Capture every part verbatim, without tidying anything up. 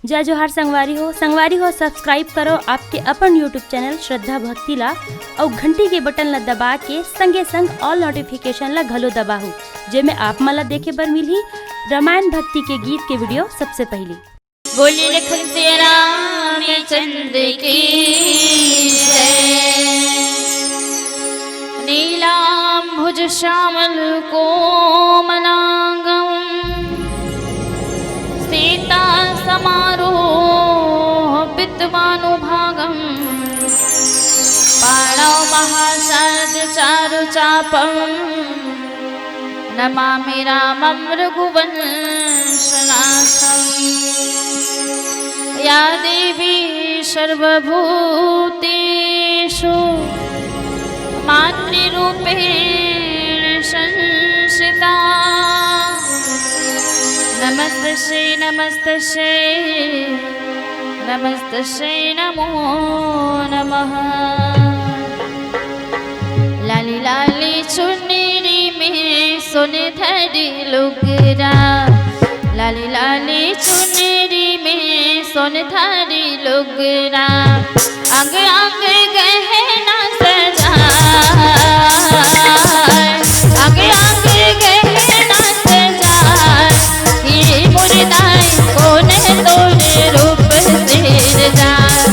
जय जोहार संगवारी हो। संगवारी हो, subscribe करो आपके अपन YouTube channel श्रद्धा भक्ति ला, अउ घंटी के बटन ला दबा के संगे संग all notification ला घलो दबाहू, जेमे आप मन ला देखे बर मिलही रामायण भक्ति के गीत के video सबसे पहली। बोली लखन सिया रामचंद्र की जय। नीलांबुज श्यामल कोमलांगम सीता समारोह पितवानुभागम पाणौ महासारद चारु चापम नमामि रामं रघुवंशनाथम। या देवी सर्वभूतेषु मातृरूपेण संस्थिता। नमस्तस्यै नमस्तस्यै नमस्तस्यै नमो नमः। लाली लाली चुनरी में सोन धरी लुगरा, लाली लाली चुनरी में सोन धरी लुगरा, अंग अंग गहना सजाए, अंग अंग गहना सजाए। हे मोर दाई कोन तोर रूप से रजाए,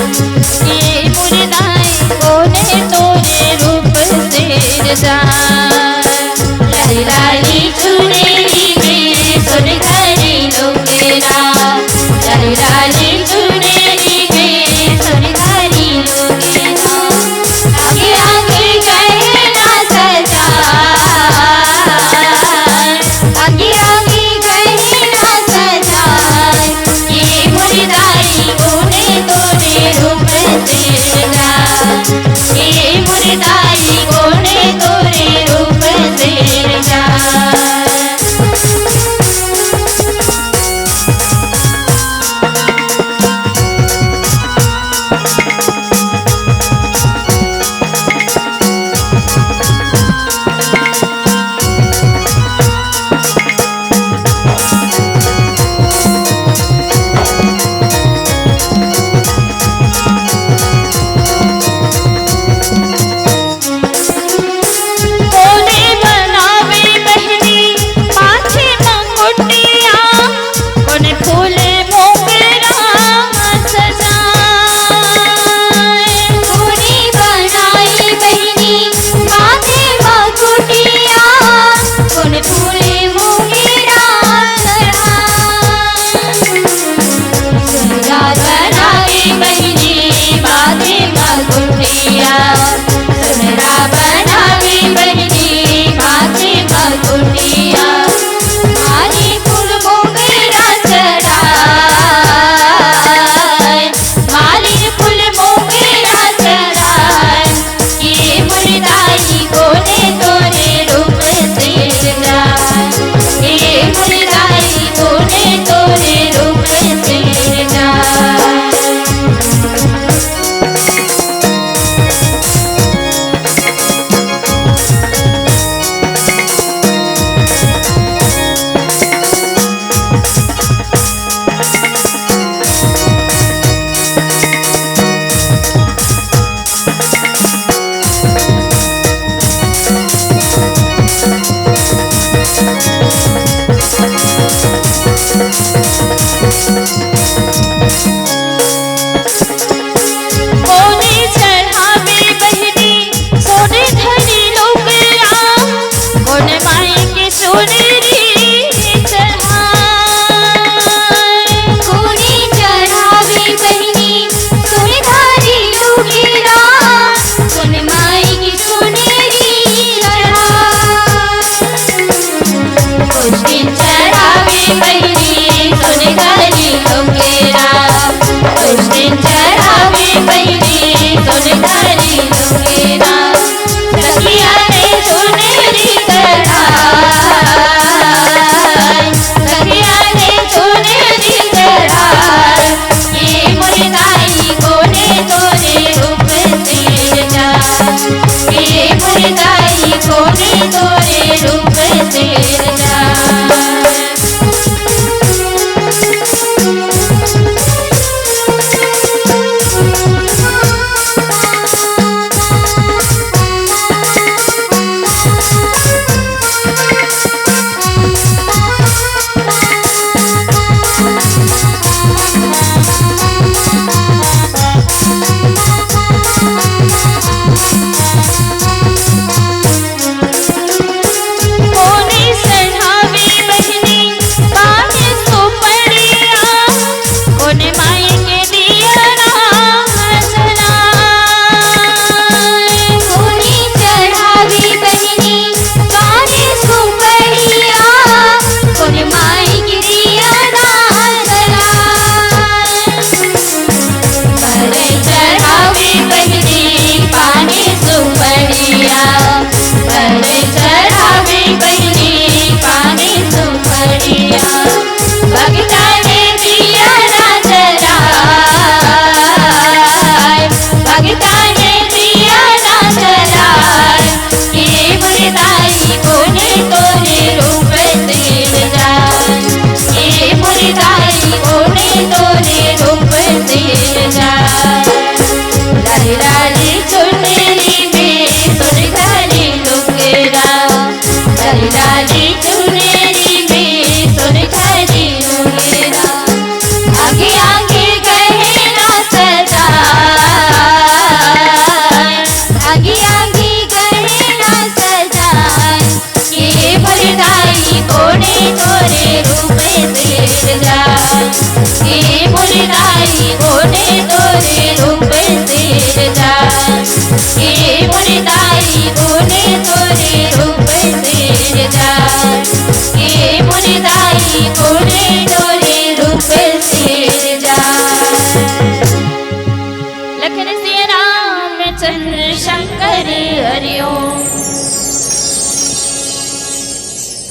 हे मोर दाई कोन तोर रूप से रजाए। लाली लाली चुनरी में सोन धरी लुगरा, लाली लाली चुनरी में सोन धरी लुगरा। मुनिताई कोने तोरे रूप सिरजाए। हे मुनिताई कोने तोरे रूप सिरजाए। हे मुनिताई कोने तोरे रूप सिरजाए। लखन सिया रामचंद्र शंकर हरिओम।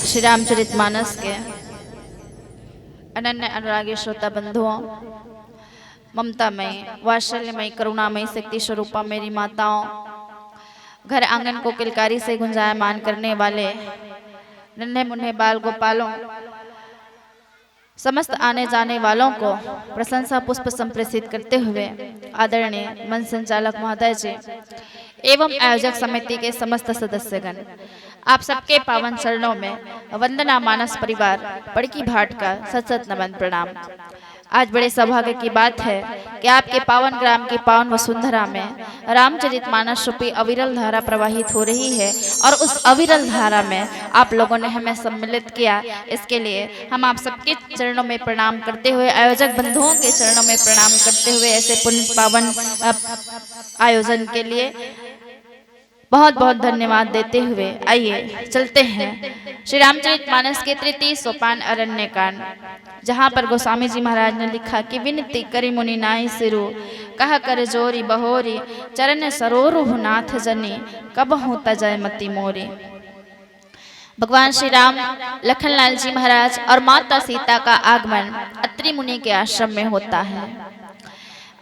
श्री रामचरित मानस के अनन्य अनुरागी श्रोता बंधुओं, ममतामयी, वात्सल्यमयी, करुणामयी शक्ति स्वरूपा मेरी माताओं, घर आंगन को किलकारी से गुंजायमान करने वाले, नन्हे मुन्ने बाल गोपालों, समस्त आने जाने वालों को प्रशंसा पुष्प संप्रेषित करते हुए आदरणीय मंच संचालक महोदय जी एवं आयोजक समिति के समस्त सदस्यगण, आप सबके पावन चरणों में वंदना मानस परिवार पड़की भाट का सत सत नमन प्रणाम। आज बड़े सौभाग्य की बात है कि आपके पावन ग्राम की पावन वसुंधरा में रामचरित मानस रूपी अविरल धारा प्रवाहित हो रही है और उस अविरल धारा में आप लोगों ने हमें सम्मिलित किया। इसके लिए हम आप सबके चरणों में प्रणाम करते हुए, आयोजक बंधुओं के चरणों में प्रणाम करते हुए ऐसे पुण्य पावन, अ, आयोजन के लिए बहुत बहुत धन्यवाद देते हुए आइए चलते हैं श्री रामचरित मानस के तृतीय सोपान अरण्य कांड, जहाँ पर गोस्वामी जी महाराज ने लिखा कि विनती करी मुनि नाई सिरु, कह कर जोरी बहोरी, चरण सरोरु नाथ जनी, कबहु तजय मति मोरी। भगवान श्री राम, लखनलाल जी महाराज और माता सीता का आगमन अत्रि मुनि के आश्रम में होता है।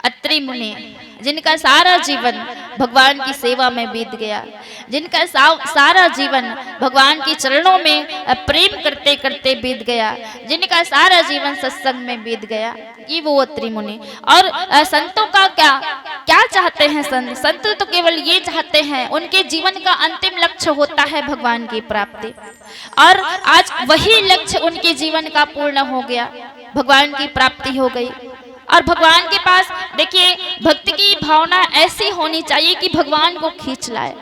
अत्रि मुनि, जिनका सारा जीवन भगवान की सेवा में बीत गया, जिनका सा-, सारा जीवन भगवान के चरणों में, अ, प्रेम करते करते बीत गया, जिनका सारा जीवन सत्संग में बीत गया, ये वो अत्रि मुनि। और, अ, संतों का क्या, क्या चाहते हैं संत? संत तो केवल ये चाहते हैं, उनके जीवन का अंतिम लक्ष्य होता है भगवान की प्राप्ति। और आज वही लक्ष्य उनके जीवन का पूर्ण हो गया, भगवान की प्राप्ति हो गई। और भगवान के पास, देखिए, भक्ति की भावना ऐसी होनी चाहिए कि भगवान को खींच लाए।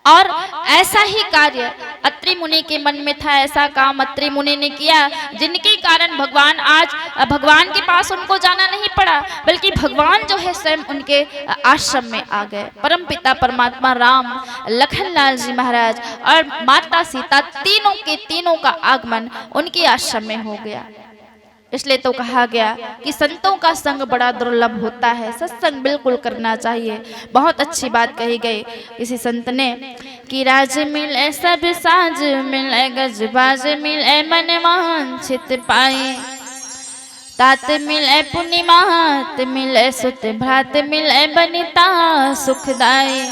और ऐसा ही कार्य अत्रि मुनि के मन में था, ऐसा काम अत्रि मुनि ने किया, जिनके कारण भगवान आज, भगवान के पास उनको जाना नहीं पड़ा, बल्कि भगवान जो है स्वयं उनके आश्रम में आ गए। परमपिता परमात्मा राम, लखनलाल जी महाराज और माता सीता, तीनों के तीनों का आगमन उनके आश्रम में हो गया। इसलिए तो कहा गया कि संतों का संग बड़ा दुर्लभ होता है, सत्संग बिल्कुल करना चाहिए। बहुत अच्छी बात कही गई किसी संत ने कि राज मिले सब साज मिले, गज बाज मिले मन वांछित पाए, तात मिले पुनि मात मिले, सुत भ्रात मिले बनिता सुखदाई।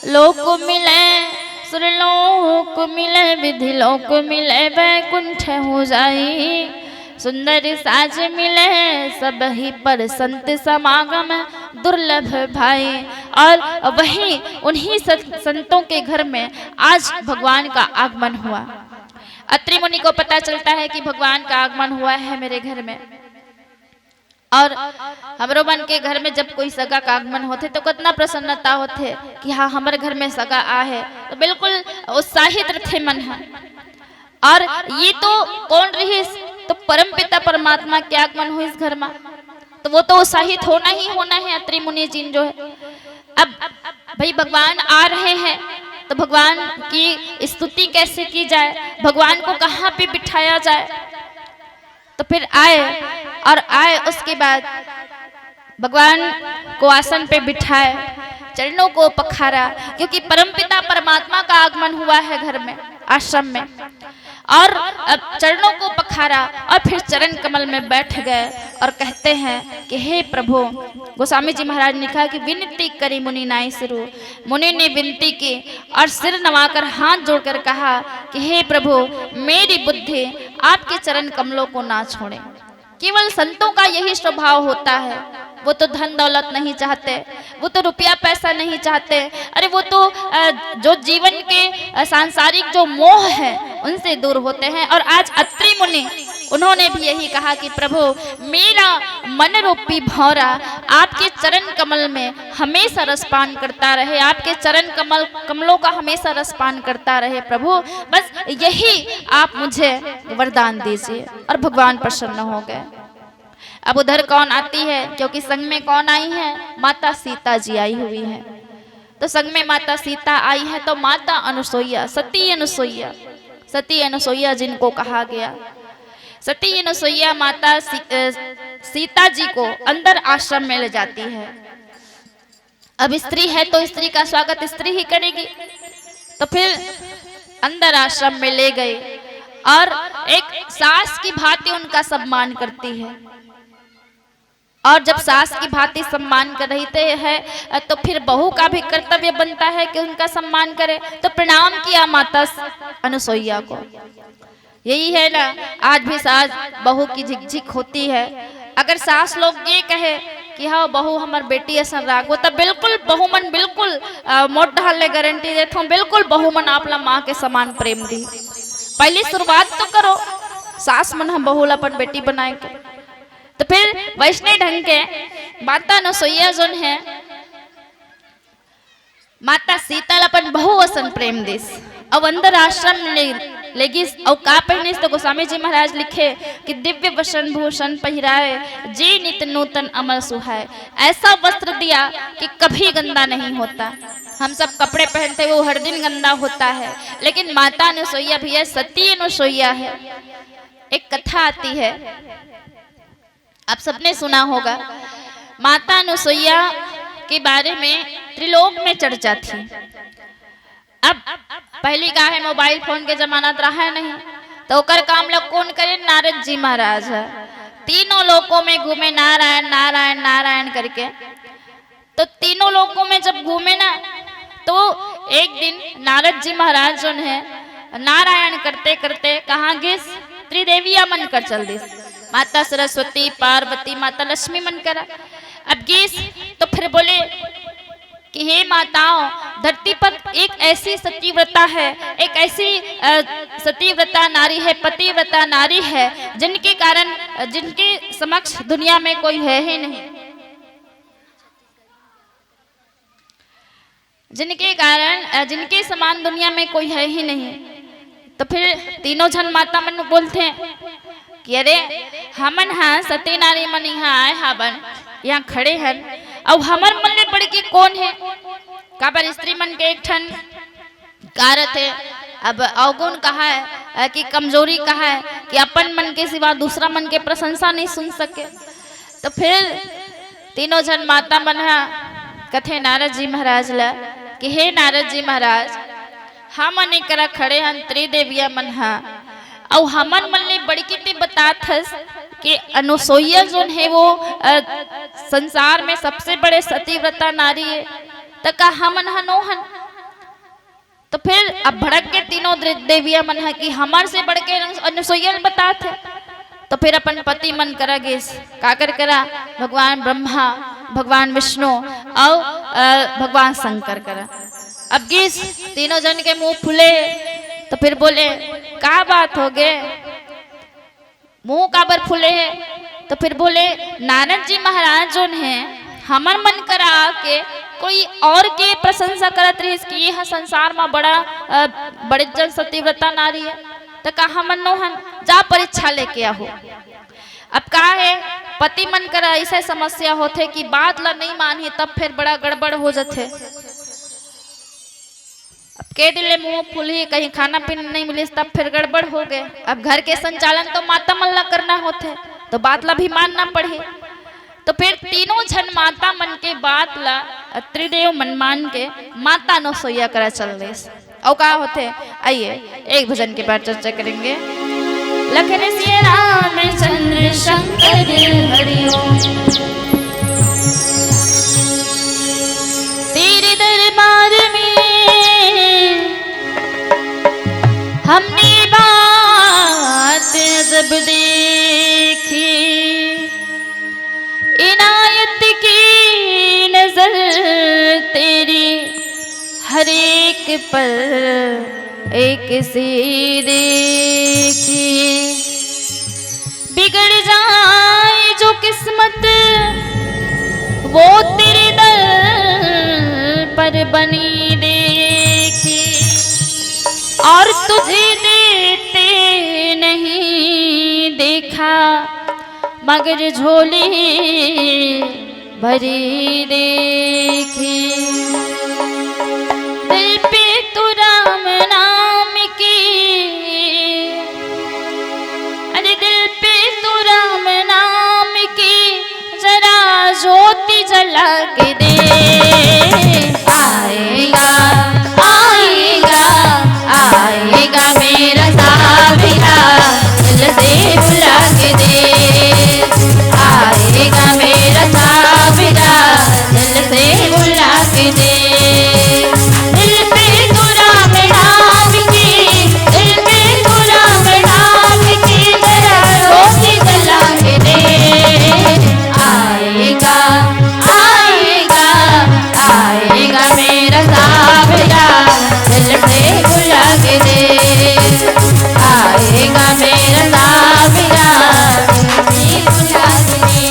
लोक मिले सुरलोक मिले, विधि लोक मिले बैकुंठ हो जाई। सुंदर साज मिले सब ही पर, संत समागम दुर्लभ भाई। और वहीं उन्हीं सत-, संतों के घर में आज भगवान का आगमन हुआ। अत्रि मुनि को पता चलता है कि भगवान का आगमन हुआ है मेरे घर में। और हमरो मन के घर में जब कोई सगा का आगमन होथे तो कितना प्रसन्नता होथे कि हाँ, हमर घर में सगा आ है, तो बिल्कुल उत्साहित रथे मन ह। और ये तो कौन रहिस, तो परमपिता परमात्मा के आगमन होइस घर में, तो वो तो उत्साहित होना ही होना है अत्रि मुनि जी जो है। अब भाई, भगवान आ रहे हैं तो भगवान की स्तुति कैसे की जाए, भगवान को कहाँ पे बिठाया जाए? तो फिर आए और आए, उसके बाद भगवान को आसन पे बिठाए, चरणों को पखारा, क्योंकि परमपिता परमात्मा का आगमन हुआ है घर में, आश्रम में। और अब चरणों को पखारा और फिर चरण कमल में बैठ गए और कहते हैं कि हे प्रभु, गोस्वामी जी महाराज ने कहा कि विनती करी मुनि नाई सिरु, मुनि ने विनती की और सिर नवाकर हाथ जोड़कर कहा कि हे प्रभु, मेरी बुद्धि आपके चरण कमलों को ना छोड़े। केवल संतों का यही स्वभाव होता है, वो तो धन दौलत नहीं चाहते, वो तो रुपया पैसा नहीं चाहते, अरे वो तो, अ, जो जीवन के, अ, सांसारिक जो मोह है उनसे दूर होते हैं। और आज अत्रि मुनि, उन्होंने भी यही कहा कि प्रभु, मेरा मन रूपी भौरा आपके चरण कमल में हमेशा रसपान करता रहे, आपके चरण कमल, कमलों का हमेशा रसपान करता रहे प्रभु, बस यही आप मुझे वरदान दीजिए। और भगवान प्रसन्न हो गए। अब उधर कौन आती है, क्योंकि संग में कौन आई है? माता सीता जी आई हुई है। तो संग में माता सीता आई है, तो माता अनुसुईया, सती अनुसुईया, सती अनुसुईया जिनको कहा गया, सती अनुसुईया माता सी-, अ, सीता जी को अंदर आश्रम में ले जाती है। अब स्त्री है तो स्त्री का स्वागत स्त्री ही करेगी। तो फिर अंदर आश्रम में ले गए और एक सास की भांति उनका सम्मान करती है। और जब सास की भांति सम्मान कर रही थे, है, तो फिर बहू का भी कर्तव्य बनता है कि उनका सम्मान करे। तो प्रणाम किया माता स-, अनुसुईया को। यही है ना, आज भी सास बहू की झिकझिक होती है। अगर सास लोग ये कहे कि हाँ बहू हमर बेटी असन राखबो, तब बिल्कुल बहू मन बिल्कुल, अ, मोट ढाल ले गारंटी देत हूँ, बिल्कुल बहू मन आप ला माँ के समान प्रेम दी। पहली शुरुआत तो करो, सास मन हम बहू ला अपन बेटी बनाए के। तो फिर वैष्णव ढंग के माता अनुसुईया जोन है, माता सीता ला अपन बहू असन प्रेम दिस। अब अंदर आश्रम ले, ले गिस, अउ का पहनिस तो गोस्वामी जी महाराज लिखे कि दिव्य वसन भूषण पहिराए, जे नित नूतन अमल सुहाए। ऐसा वस्त्र दिया कि कभी गंदा नहीं होता। हम सब कपड़े पहनते हुए हर दिन गंदा होता है, लेकिन माता अनुसुईया भैया सती अनुसुईया है। एक कथा आती है, आप सबने सुना होगा, माता अनुसुईया के बारे में त्रिलोक में चर्चा थी। अब पहली का है, मोबाइल फोन के जमाना तो रहा नहीं, तो ओकर काम ला कौन करे? नारद जी महाराज है। तीनों लोकों में घूमे नारायण नारायण नारायण करके। तो तीनों लोकों में जब घूमे ना, तो एक दिन नारद जी महाराज जोन है, नारायण करते करते कहाँ गिस? त्रिदेविया मन कर चल दिस। माता सरस्वती, पार्वती, माता लक्ष्मी मन करा। अब गिस तो फिर बोले कि हे माताओं, धरती पर एक ऐसी सतीव्रता है, एक ऐसी, अ, सतीव्रता नारी है, पतिव्रता नारी है, जिनके कारण, अ, जिनके समक्ष दुनिया में कोई है ही नहीं, जिनके कारण, अ, जिनके समान दुनिया में कोई है ही नहीं। तो फिर तीनों झन माता मन बोलथे कि अरे, हमन ह सती नारी मन यहाँ आए हावन, यहाँ खड़े हन, अउ हमर मन ले बढ़ के कौन है? काबर स्त्री मन के एक ठन का रथे, अब अवगुण कहा है, अ, कि कमजोरी कहा है कि अपन मन के सिवा दूसरा मन के प्रशंसा नहीं सुन सके। तो फिर तीनों झन माता मन ह कथे नारद जी महाराज ला कि हे नारद जी महाराज, हमन एकरा खड़े हन त्रिदेविया मन ह, अउ हमन मन ले बढ़ के ते बतात हस कि अनुसुईया जोन है वो, अ, संसार में सबसे बड़े सतीव्रता नारी है, त का हमन ह नो हन? तो फिर अब भड़क के तीनों द्रि-, देविया मन ह कि हमर से बढ़ के अनुसुईया ल बतात है। तो फिर अपन पति मन करा गिस, काकर करा? भगवान ब्रह्मा, भगवान विष्णु अउ, अ, भगवान शंकर करा। अब गिस तीनों झन के मुंह फूले, तो फिर बोले, का बात हो गे? मुंह काबर फूले है? तो फिर बोले, नारद जी महाराज जोन है, हमर मन करा के कोई और के प्रशंसा करत रहिस कि ये ह संसार में बड़ा, अ, बड़े जन सतीव्रता नारी है, तो का हमन नो हन? जा परीक्षा लेके आहो। अब का है, पति मन करा ऐसा समस्या होथे कि बात ला नहीं मानही, तब फिर बड़ा गड़बड़ हो जथे। अब के दिन ले मुंह फूलही, कहीं खाना पीना नहीं मिलिस, तब फिर गड़बड़ हो गे। अब घर के संचालन तो माता मन ला करना होथे, तो बात ला भी मानना पड़ही। तो फिर तीनों झन माता मन के बात ला त्रिदेव मन मान के माता अनुसुईया करा चल देस। अउ का होथे, आइए एक भजन के बाद चर्चा करेंगे। लखन सिया रामचंद्र शंकर हरिओम। तेरे दरबार में हमने बात अजब देखी, इनायत की नजर तेरी हर एक पर एक सी देखी। बिगड़ जाए जो किस्मत वो तेरे दर पर बनी देखी, और तुझे देते नहीं देखा मगर झोली भरी देखी। दिल पे तू राम नाम की, अरे दिल पे तू राम नाम की जरा ज्योति जला के दे। आएगा, आएगा, आएगा मेरा साबिरा, दिल से बुला के दे। आएगा मेरा साबिरा, दिल से बुला के दे। दिल पे तू राम नाम की, दिल पे तू राम नाम की जरा ज्योति जला के दे। आएगा, आएगा, आएगा मेरा साबिरा, दिल से बुला के दे। आएगा मेरा साबिरा, दिल से बुला के दे।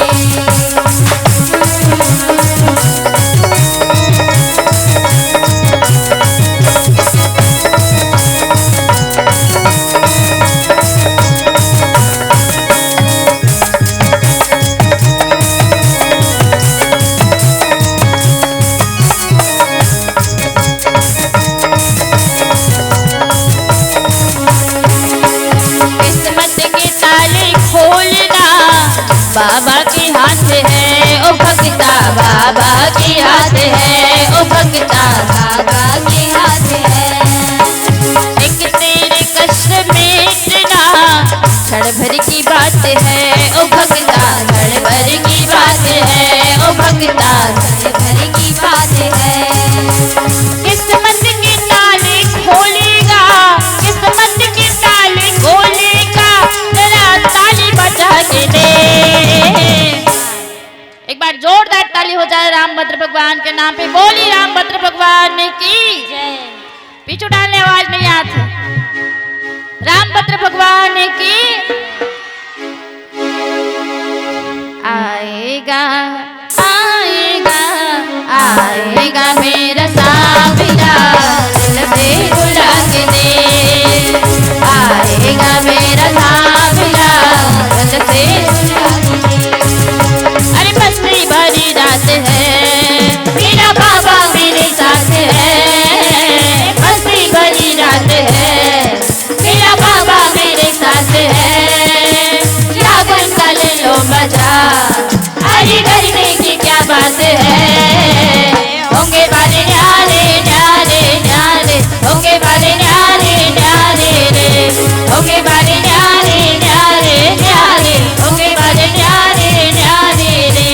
किस्मत के ताले खोलना बाबा के हाथ है, ओ भक्ता, बाबा के हाथ है, ओ भक्ता, बाबा के हाथ है। एक तेरे कष्ट मिटना क्षण भर की बात है, ओ भक्ता, क्षण भर की बात है, ओ भक्ता, क्षण भर की बात है। किस्मत के ताले खोलेगा, किस्मत के ताले खोलेगा, जरा ताली बजा के दे। एक बार जोरदार ताली हो जाए रामभद्र भगवान के नाम पे। बोली रामभद्र भगवान की जय। पीछू डालने आवाज नहीं आती। रामभद्र भगवान की। आएगा, आएगा, आएगा मेरा साबिरा, दिल से बुला के दे। आएगा मेरा साबिरा, दिल से बुला के दे। अरे मस्ती भरी रात है, मेरा बाबा मेरे साथ है। मस्ती भरी रात है, मेरा बाबा मेरे साथ है। या बन का ले लो मजा, अरे डरने की क्या बात है। होंगे बारे न्यारे, न्यारे, न्यारे, होंगे बारे न्यारे, न्यारे रे, होंगे बारे न्यारे, न्यारे, न्यारे, होंगे बारे न्यारे, न्यारे रे।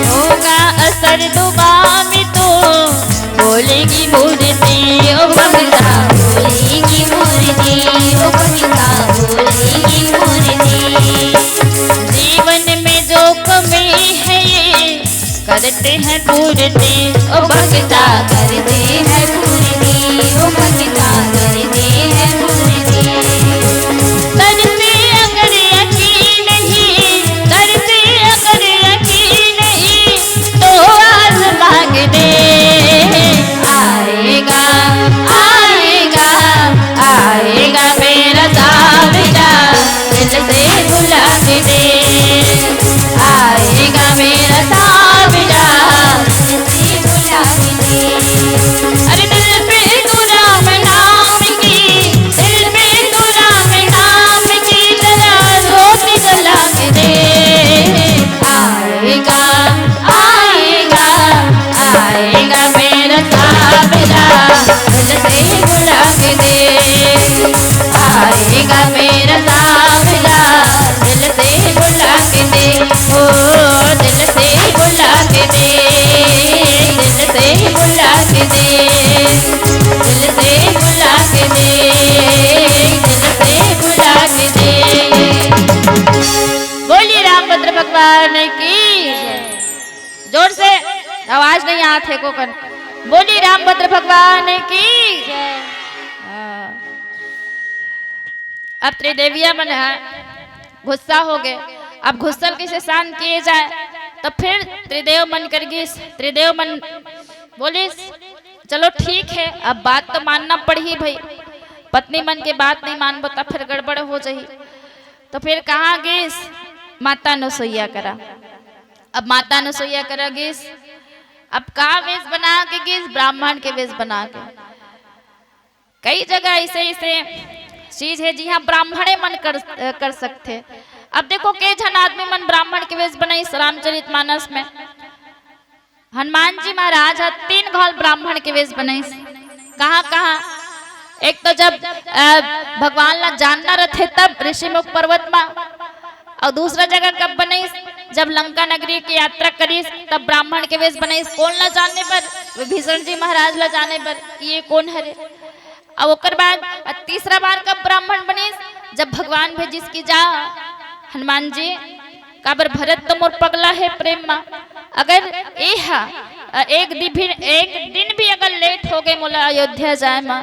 होगा असर दुआ में तो बोलेगी मूर्ति, ओ भगता, बोलेगी मूर्ति, ओ भगता, बोलेगी मूर्ति। जीवन में जो कमी है ये करते हैं पूर्ति, ओ भगता, करते हैं पूर्ति, ओ भगता, करते हैं पूर्ति। सर पे अगर यकीन नहीं, सर पे अगर यकीन नहीं, तो आस मांग दे। आएगा, आएगा, आएगा मेरा साबिरा, दिल से बुला के दे। आएगा मेरा साबिरा, दिल से बुला के दे। अरे दिल पे तू राम नाम की, दिल आवाज नहीं आत हे कोकर। बोली रामभद्र भगवान की। हाँ। अब त्रिदेविया मन ह गुस्सा हो गए। अब गुस्सा ल कइसे शांत किए जाए? तो फिर त्रिदेव मन कर गिस, त्रिदेव मन बोलिस, "चलो ठीक है, अब बात तो मानना पड़ही भाई, पत्नी मन के बात नहीं मानबो त फिर गड़बड़ हो जाही।" तो फिर कहाँ गिस? माता अनुसुईया करा। अब माता अनुसुईया करा गिस, अब का वेश बना के गिस? ब्राह्मण के वेश बना के। कई जगह ऐसे ऐसे चीज है जिहाँ ब्राह्मणे मन कर, कर सकथे। अब देखो के झन आदमी मन ब्राह्मण के वेश बनाइस रामचरित मानस में। हनुमान जी महाराज ह तीन घाल ब्राह्मण के वेश बनाइस। कहाँ कहाँ? एक तो जब अ, भगवान ला जानना रथे तब ऋषिमुख पर्वत मा, और दूसरा जगह कब बनाइस? जब लंका नगरी की यात्रा करिस तब ब्राह्मण के वेश बनाइस। कोन ला जाने बर? विभीषण जी महाराज ला जाने बर कि ये कोन हरे। और ओकर बाद अ, तीसरा बार कब ब्राह्मण बनिस? जब भगवान भेजिस कि जा हनुमान जी, काबर भरत तो मोर पगला है प्रेम मा, अगर ए हा अ, एक दिन भी, एक दिन भी अगर लेट हो गए मोला अयोध्या जाए मा,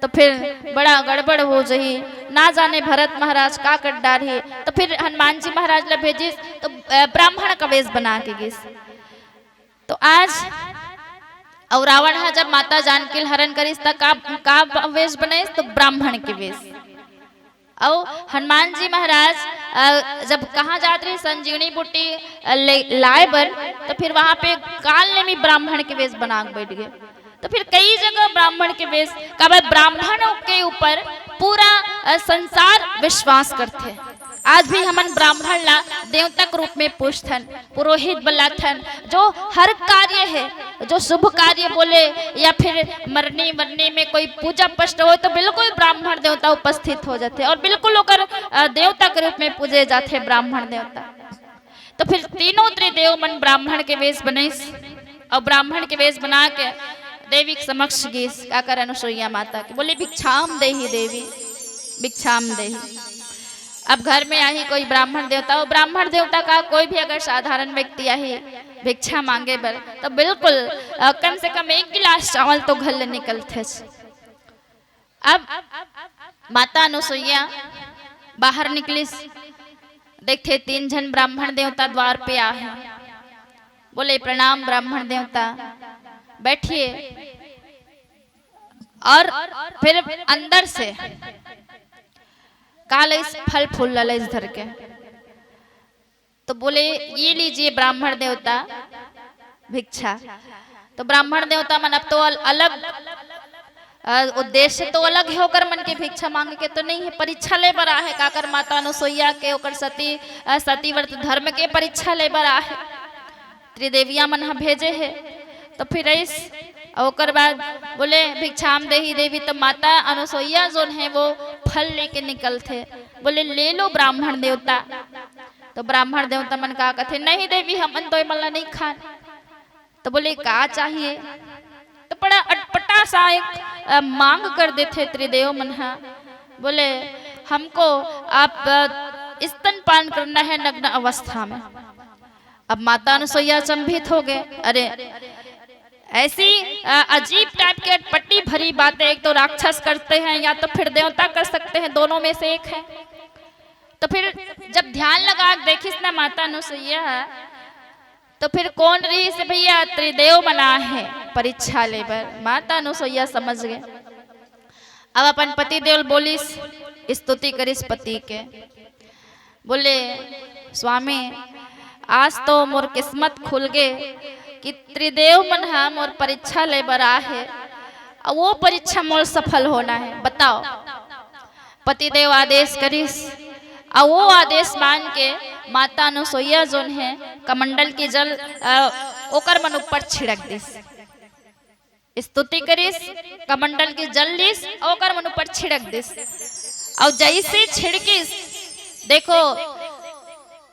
तो फिर बड़ा गड़बड़ हो जही, ना जाने भरत महाराज का कर डारही। तो फिर हनुमान जी महाराज ला भेजिस तो अ, ब्राह्मण का वेश बना के गिस। तो आज और रावण ह जब माता जानकी ल हरण करिस त का, का वेश बनाइस? तो ब्राह्मण के वेश। अउ हनुमान जी महाराज अ, जब कहाँ जात रही संजीवनी बूटी अ, ले, लाए बर, तो फिर वहां पे काल नेमी ब्राह्मण के वेश बना के बैठ गए। तो फिर कई जगह ब्राह्मण के वेश, काबर ब्राह्मणों के ऊपर पूरा अ, संसार विश्वास करथे। आज भी हमन ब्राह्मण ला देवता के रूप में पूजथन, पुरोहित बलाथन, जो हर कार्य है, जो शुभ कार्य बोले या फिर मरनी वरनी में कोई पूजा पष्ट हो, तो बिल्कुल ब्राह्मण देवता उपस्थित हो जाथे और बिल्कुल ओकर अ, देवता के रूप में पूजे जाथे ब्राह्मण देवता। तो फिर तीनों त्रिदेव मन ब्राह्मण के वेश बनइस और ब्राह्मण के वेश बना के देवी के समक्ष गिस, का कर अनुसुईया माता के बोले, "भिक्षाम देहि देवी, भिक्षाम देहि।" अब घर में आही कोई ब्राह्मण देवता, वो ब्राह्मण देवता का कोई भी अगर साधारण व्यक्ति आही भिक्षा मांगे बर, तो बिल्कुल अ, कम से कम एक गिलास चावल तो घर ले निकलथे। अब माता अनुसुईया बाहर निकलिस, देखथे तीन झन ब्राह्मण देवता द्वार पे आ हे। बोले, "प्रणाम ब्राह्मण देवता, बैठिए।" और फिर अंदर से का लइस, फल फूल ला लइस धर के। तो बोले, "ये लीजिए ब्राह्मण देवता भिक्षा।" तो ब्राह्मण देवता मन अब तो अल-, अलग अ, उद्देश्य तो अलग है, ओकर मन के भिक्षा मांगे के तो नहीं है, परीक्षा ले बर आहे, काकर माता अनुसुईया के, ओकर सती अ, सती व्रत धर्म के परीक्षा ले बर आहे। त्रिदेविया मन ह भेजे हे, तो फिर अइस, अउ ओकर बाद बोले, "भिक्षाम देहि देवी।" तो माता अनुसुईया जोन है वो फल लेके निकलथे, बोले, "ले लो ब्राह्मण देवता।" तो ब्राह्मण देवता मन का कथे, "नहीं देवी, हमन तो ए मन ला नहीं खान।" तो बोले, "का चाहिए?" तो बड़ा अटपटा सा एक अ, मांग कर देथे त्रिदेव मन ह। बोले, "हमको आप अ, स्तनपान करना है नग्न अवस्था में।" अब माता अनुसुईया अचंभित हो गए, "अरे, ऐसी अ, अजीब टाइप की अटपटी भरी बातें, एक तो राक्षस करते हैं या तो फिर देवता कर सकते हैं, दोनों में से एक है।" तो फिर जब ध्यान लगा के देखिस ना माता अनुसुईया, तो फिर कोन रहिस भैया? त्रिदेव मन आहे परीक्षा ले बर। माता अनुसुईया समझ गए। अब अपन पति देव ल बोलिस, स्तुति करिस पति के, बोले, "स्वामी, आज तो मोर किस्मत खुल गे कि त्रिदेव मन ह मोर परीक्षा ले बर आहे, अउ वो परीक्षा मोर सफल होना है। बताओ।" पतिदेव आदेश करिस, अउ वो आदेश मान के माता अनुसुईया जोन है, कमंडल के जल अ, ओकर मन ऊपर छिड़क दिस। स्तुति करिस, कमंडल के जल लिस, अउ ओकर मन ऊपर छिड़क दिस। अउ जैसे छिड़किस, देखो,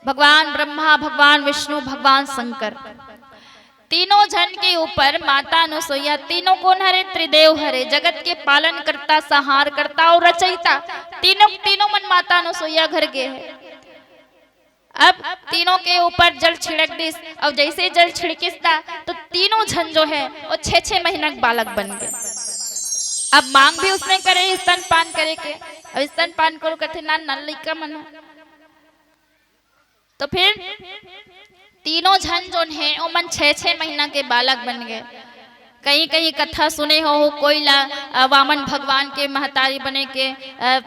भगवान ब्रह्मा, भगवान विष्णु, भगवान शंकर, तीनों झन के ऊपर माता अनुसुईया, तीनों कोन हरे? त्रिदेव हरे, जगत के पालन करता, संहार करता अउ रचयिता, तीनों, तीनों मन माता अनुसुईया घर गे हे। अब तीनों के ऊपर जल छिड़क दिस, अउ जइसे जल छिड़किस ता, तो तीनों झन जो हे, वो छह छह महीना के बालक बन गे। अब मांग भी उसने करे स्तनपान करे के, अब स्तनपान करो कथे, "ना, ना, लइका मन हे।" तो फिर तीनों झन जोन हे, ओमन छह छह महीना के बालक बन गे। कहीं कहीं कथा सुने हो, कोई ला, अ, वामन भगवान के महतारी बने के, अ,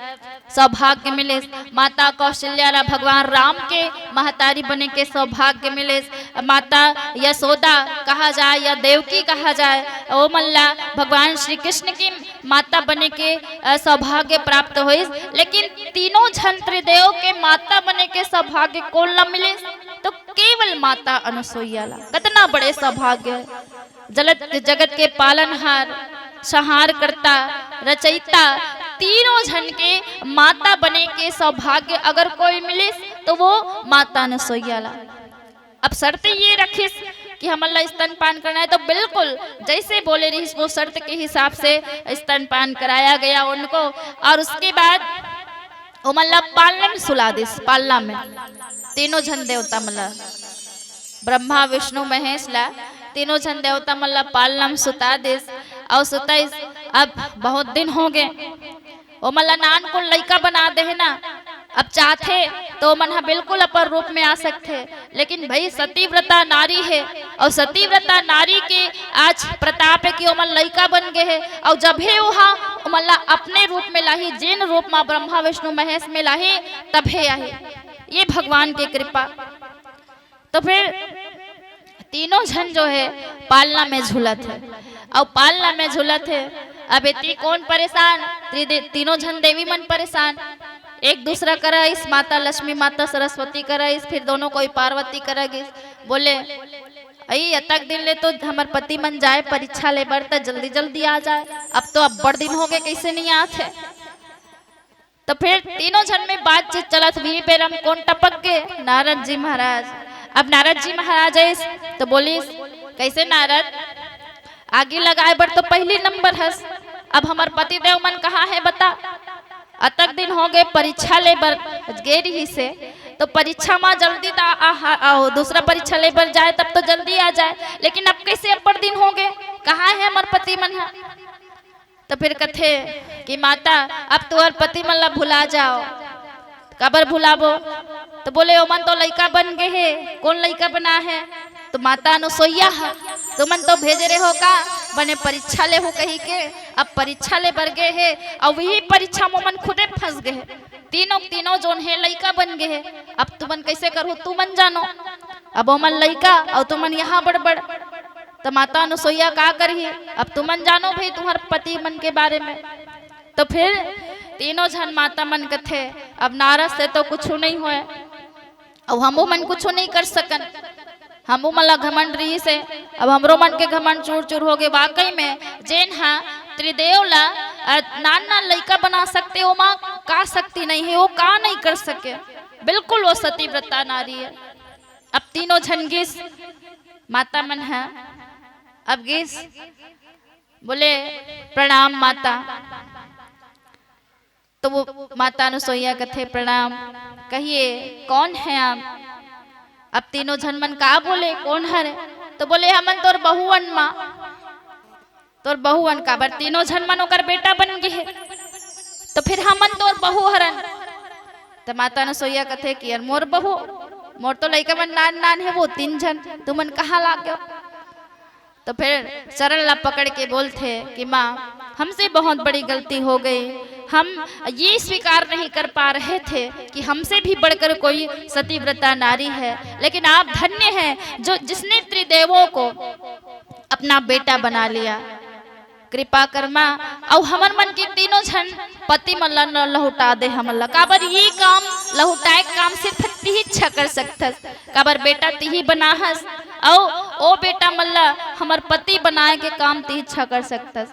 सौभाग्य मिलिस, माता कौशल्या ला भगवान राम के महतारी बने के सौभाग्य मिलिस, माता यशोदा कहा जाए या देवकी कहा जाए, ओमन ला भगवान श्री कृष्ण की माता बने के, अ, सौभाग्य प्राप्त होइस। लेकिन तीनों झन त्रिदेव के माता बने के सौभाग्य कोन ला मिलिस? तो केवल माता अनुसुईया ला। कतना बड़े सौभाग्य हे। जलत, जगत के पालनहार, संहारकर्ता, रचयिता, तीनों झन के माता बने के सौभाग्य अगर कोई मिलिस, तो वो माता अनुसुईया ला। अब शर्त ये रखिस कि हमन ला स्तनपान करना है, तो बिल्कुल जइसे बोले रहिस, वो शर्त के हिसाब से स्तनपान कराया गया उनको। और उसके बाद ओमन ला पालना में सुला दिस, पालना में तीनों झन देवता मन ला, ब्रह्मा, विष्णु, महेश ला, तीनों झन देवता मन ला पालना में सुता दिस। अउ सुताइस, अब बहुत दिन हो गे, ओमन ला नानकुन लइका बना दे हे ना। अब चाहथे तो ओमन ह बिल्कुल अपन रूप में आ सकथे, लेकिन भई सतीव्रता नारी हे, अउ सतीव्रता नारी के आज प्रताप हे कि ओमन लइका बन गे हे, अउ जब हे ओहा ओमन ला अपने रूप में लाही, जेन रूप मा ब्रह्मा विष्णु महेश में लाही, तभे आही। ये भगवान के कृपा। तो फिर तीनों झन जो हे पालना में झूलत हे, अउ पालना में झूलत हे। अब एती कोन परेशान? त्रिदे-, तीनों झन देवी मन परेशान। एक दूसरा करा आइस, माता लक्ष्मी, माता सरस्वती करा आइस, फिर दोनों कोई पार्वती करा गिस। बोले, "अई, अतक दिन ले तो हमर पति मन जाए परीक्षा ले बर, त जल्दी जल्दी आ जाए, अब तो अब्बड़ दिन हो गे, कइसे नइ आत हे?" तो फिर तीनों झन में बातचीत चलत, वही बेरा म कोन टपक गे? नारद जी महाराज। अब नारद जी महाराज आइस तो बोलिस, "कइसे नारद, आगी लगाए बर तो पहिली नंबर हस, अब हमर पतिदेव मन कहाँ हे बता? अतक दिन हो गे, परीक्षा ले बर गे रिहिस हे, तो परीक्षा मा जल्दी त आ, आ, आ, दूसरा परीक्षा ले बर जाए, तब तो जल्दी आ जाए, लेकिन अब कइसे अब्बड़ दिन हो गे, कहाँ हे हमर पति मन ह?" तो फिर कथे कि "माता, अब तुहर पति मन ला भुला जाओ।" "काबर भुलाबो?" तो बोले, "ओमन तो लइका बन गे हे।" "कोन लइका बना हे?" "तो माता अनुसुईया ह, तुमन तो भेजे रहे हो का, बने परीक्षा ले हो कही के, अब परीक्षा ले बर गे हे, अउ वही परीक्षा में ओमन खुदे फंस गे हे, तीनों तीनों जोन हे लइका बन गे हे, अब तुमन कइसे करहू, तुमन जानो, अब ओमन लइका अउ तुमन यहाँ बड़बड़।" त माता अनुसुईया का करही? "अब तुमन जानो भई तुहर पति मन के बारे में।" तो फिर तीनों झन माता मन कथे, "अब नारद से तो कुछू नइ होय, अउ हमू मन कुछू नइ कर सकन, हमू मन ला घमंड रिहिस हे, अब हमरो मन के घमंड चूर चूर हो गे।" वाकई में जेन हा त्रिदेव ला, अ, नान नान लइका बना सकथे, ओमा का शक्ति नइ हे, वो का नइ कर सके? बिल्कुल वो सतीव्रता नारी हे। अब तीनों झन गिस, माता मन ह, अब गिस, बोले, "प्रणाम माता।" तो वो माता अनुसुईया कथे, "प्रणाम, कहिए कौन है आप?" अब तीनों झन मन का बोले, "कौन हरे?" तो बोले, "हमन तोर बहू अन माँ।" "तोर बहू अन काबर? तीनों झन मन ओकर बेटा बन गे हे, तो फिर हमन तोर बहू हरन।" तो माता अनुसुईया कथे कि "यार मोर बहू, मोर तो लइका मन नान नान हे, वो तीन झन, तुमन कहाँ लाग गयो?" तो फिर चरण ला पकड़ के बोलथे कि "माँ, हमसे बहुत बड़ी गलती हो गई, हम ये स्वीकार नहीं कर पा रहे थे कि हमसे भी बढ़कर कोई सतीव्रता नारी है, लेकिन आप धन्य हैं जो जिसने त्रिदेवों को अपना बेटा बना लिया। कृपा कर माँ, अउ हमर मन के तीनों झन पति मन ला न लहुटा दे हमन ला, काबर ये काम, लहुटाए के काम सिर्फ तिही अच्छा कर सकथस, काबर बेटा तिही बना हस, अउ ओ बेटा मन ला हमर पति बनाए के काम तिही अच्छा कर सकथस।"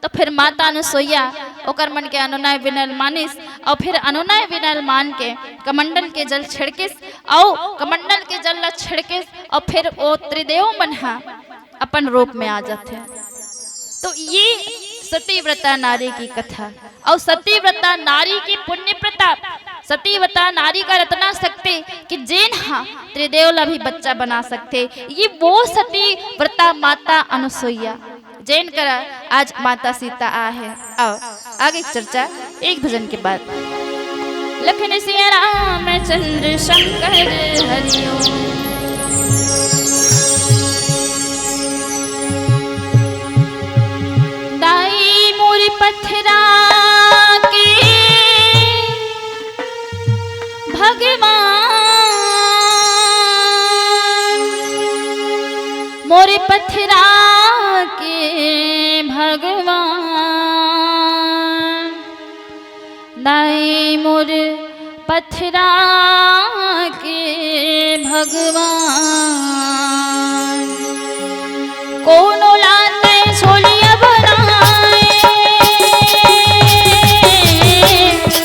तो फिर माता अनुसुईया ओकर मन के अनुनय विनय ल मानिस, अउ फिर अनुनय विनय ल मान के कमंडल के जल छिड़किस, अउ कमंडल के जल ला छिड़किस, अउ फिर ओ त्रिदेव मन हा अपन रूप में आ जाथे। तो ये सतीव्रता नारी की कथा, अउ सतीव्रता नारी के पुण्य प्रताप, सती व्रता नारी कर अतना शक्ति कि जेन हा त्रिदेव ला भी बच्चा बना सकथे। ये वो सती व्रता माता अनुसुईया, जेन कर आज माता सीता आहे। अउ आगे के चर्चा एक भजन के बाद। लखन सिया रामचंद्र शंकर हरिओम। दाई मोर पथरा के भगवान, मोर पथरा के भगवान, दाई मोर पथरा के भगवान। कोनो ला तैं झोलिया बनाए,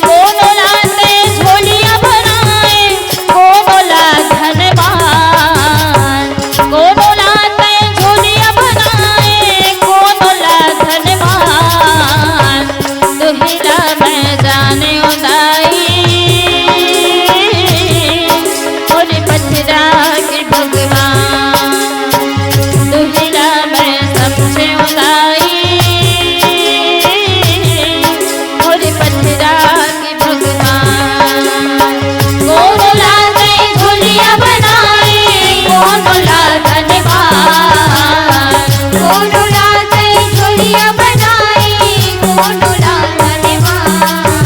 कोनो ला तैं झोलिया बनाए, कोनो ला धनवान, कोनो ला तैं झोलिया बनाए, कोनो ला धनवान। तुहिला मैं जाने उदाई, मोर पथरा के भगवान। तुहिला मैं समझे उदाई, मोर पथरा के भगवान। कोनो ला तैं झोलिया बनाए, कोनो ला धनवान। कोनो ला तैं झोलिया बनाए, कोनो ला धनवान।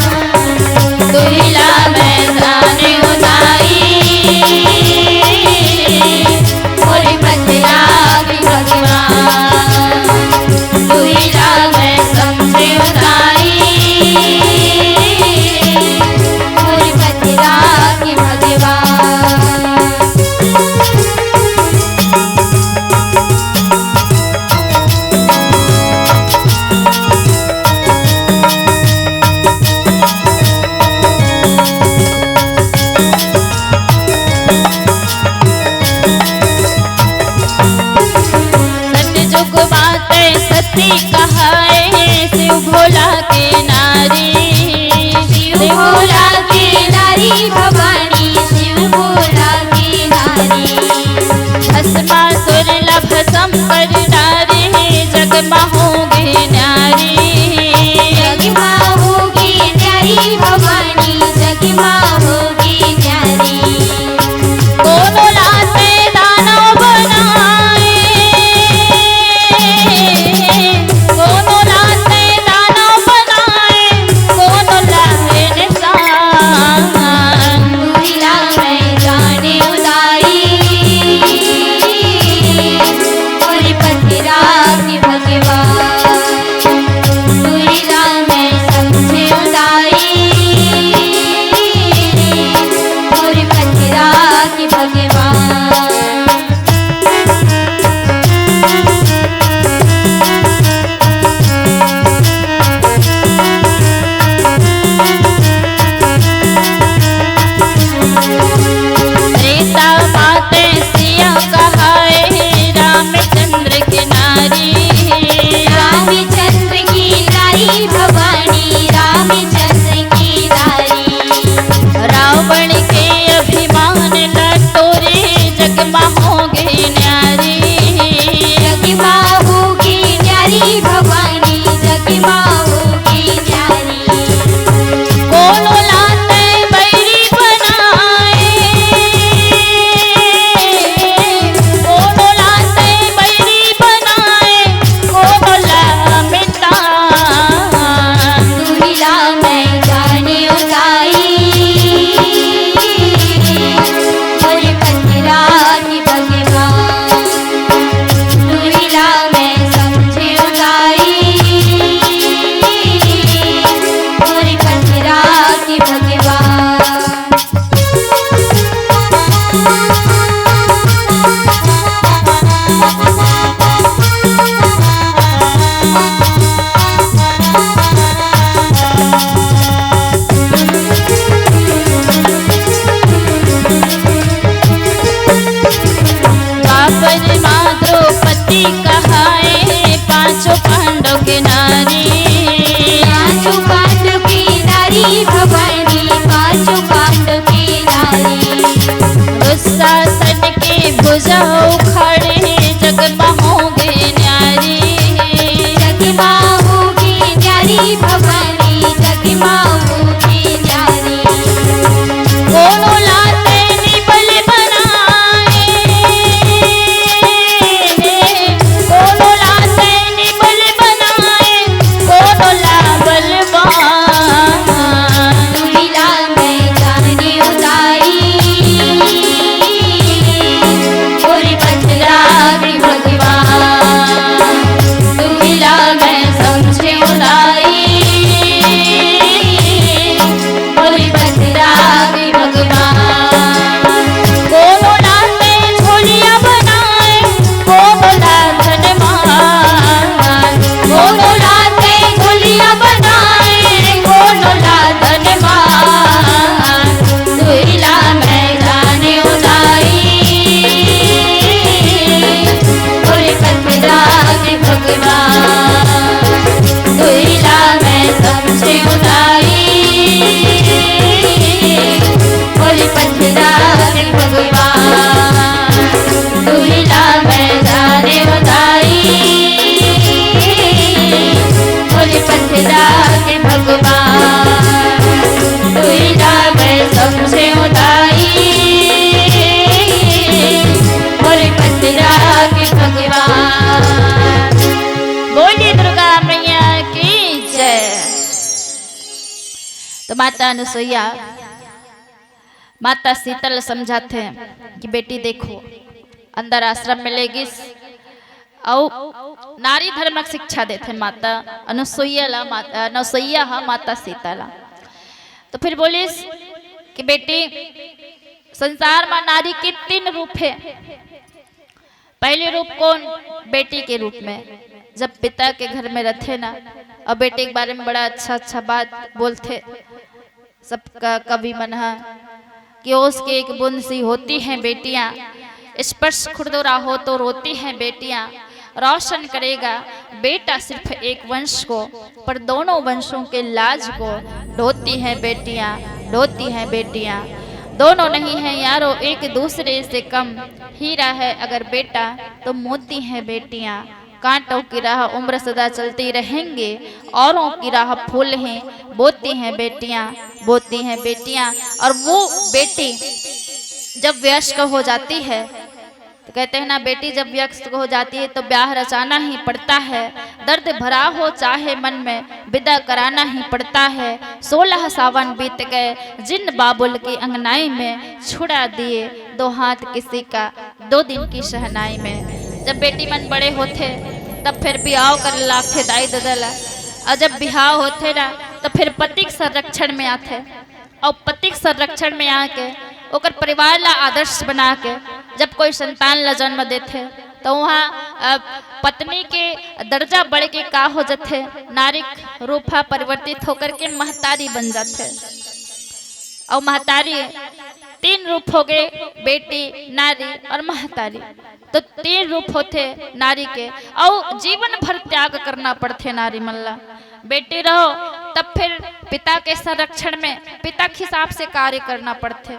तुहिला मैं जाने उदाई, मोर पथरा के भगवान। तुहिला मैं समझे उदाई, मोर पथरा के भगवान। सतजुग माते सती कहाए, शिव भोला के नारी। शिव भोला के नारी भवानी, शिव भोला के नारी। भस्मासुर ला भस्म कर डारे, जग मा होगे न्यारी। जग मा होगे न्यारी भवानी, जग मा होगे न्यारी। कोनो ला तैं दानव बनाए, कोनो ला तैं दानव बनाए, कोनो ला इंसान। तुहिला मैं जाने उदाई, मोर पथरा के भगवान। तुहिला मैं समझे उदाई, मोर पथरा के भगवान। त्रेता माते सिया कहाए, रामचंद्र के नारी। रामचंद्र की नारी भवानी, रामचंद्र की नारी। रावण के अभिमान ला टोरे, जग मा होगे न्यारी। जग मा होगे न्यारी भवानी, जग मा होगे न्यारी। कोनो ला तैं बैरी बनाए, कोनो ला तैं बैरी बनाए, कोनो ला मितान। तुहिला मैं जाने उदाई, मोर पथरा के भगवान। तुहिला मैं समझे उदाई, मोर पथरा के भगवान। द्वापर मा द्रौपदी कहाए, पांचों पांडव के नारी। पांचों पांडव के नारी भवानी, पांचों तो माता अनुसुईया माता सीता ल समझाथे कि बेटी देखो, अंदर आश्रम में ले गिस अउ नारी धर्म के शिक्षा देथे माता अनुसुईया ला, माता अनुसुईया ह माता सीता ला। तो फिर बोलिस कि बेटी, संसार में नारी के तीन रूप हे। पहली रूप कोन? बेटी के रूप में। जब पिता के घर में रथे ना, अउ बेटी के बारे में बड़ा अच्छा अच्छा बात बोलथे सब क-, कवि मन ह कि ओस के एक बूंद सी होती हैं बेटियां, स्पर्श खुरदुरा हो तो रोती हैं बेटियां, रोशन करेगा बेटा सिर्फ एक वंश को, पर दोनों वंशों के लाज को ढोती हैं बेटियां, ढोती हैं बेटियां। दोनों नहीं हैं यारो एक दूसरे से कम, हीरा है अगर बेटा तो मोती हैं बेटियां। कांटों की राह उम्र सदा चलती रहेंगे, औरों की राह फूल हैं, बोती हैं बेटियां, बोती हैं बेटियां। और वो बेटी जब वयस्क हो जाती है, तो कहते हैं ना, बेटी जब वयस्क हो जाती है तो ब्याह रचाना ही पड़ता है, दर्द भरा हो चाहे मन में, विदा कराना ही पड़ता है। सोलह सावन बीत गए, जिन बाबुल की अंगनाई में, छुड़ा दिए दो हाथ किसी का दो दिन की शहनाई में। जब बेटी मन बड़े होथे, तब फिर बिहाव करे लागथे दाई ददा ला, अउ जब बिहाव होथे ना, तो फिर पति के संरक्षण में आथे, अउ पति के संरक्षण में आके ओकर परिवार ला आदर्श बना के जब कोई संतान ला जन्म देथे, तो वहाँ, अ, पत्नी के दर्जा बढ़ के का हो जाथे, नारी रूप ह परिवर्तित होकर के महतारी बन जाथे। अउ महतारी तीन रूप हो गए, बेटी, नारी और महतारी। तो तीन रूप होथे नारी के, अउ जीवन भर त्याग करना पड़थे नारी मन ला। बेटी रहो तब फिर पिता के संरक्षण में पिता के हिसाब से कार्य करना पड़थे,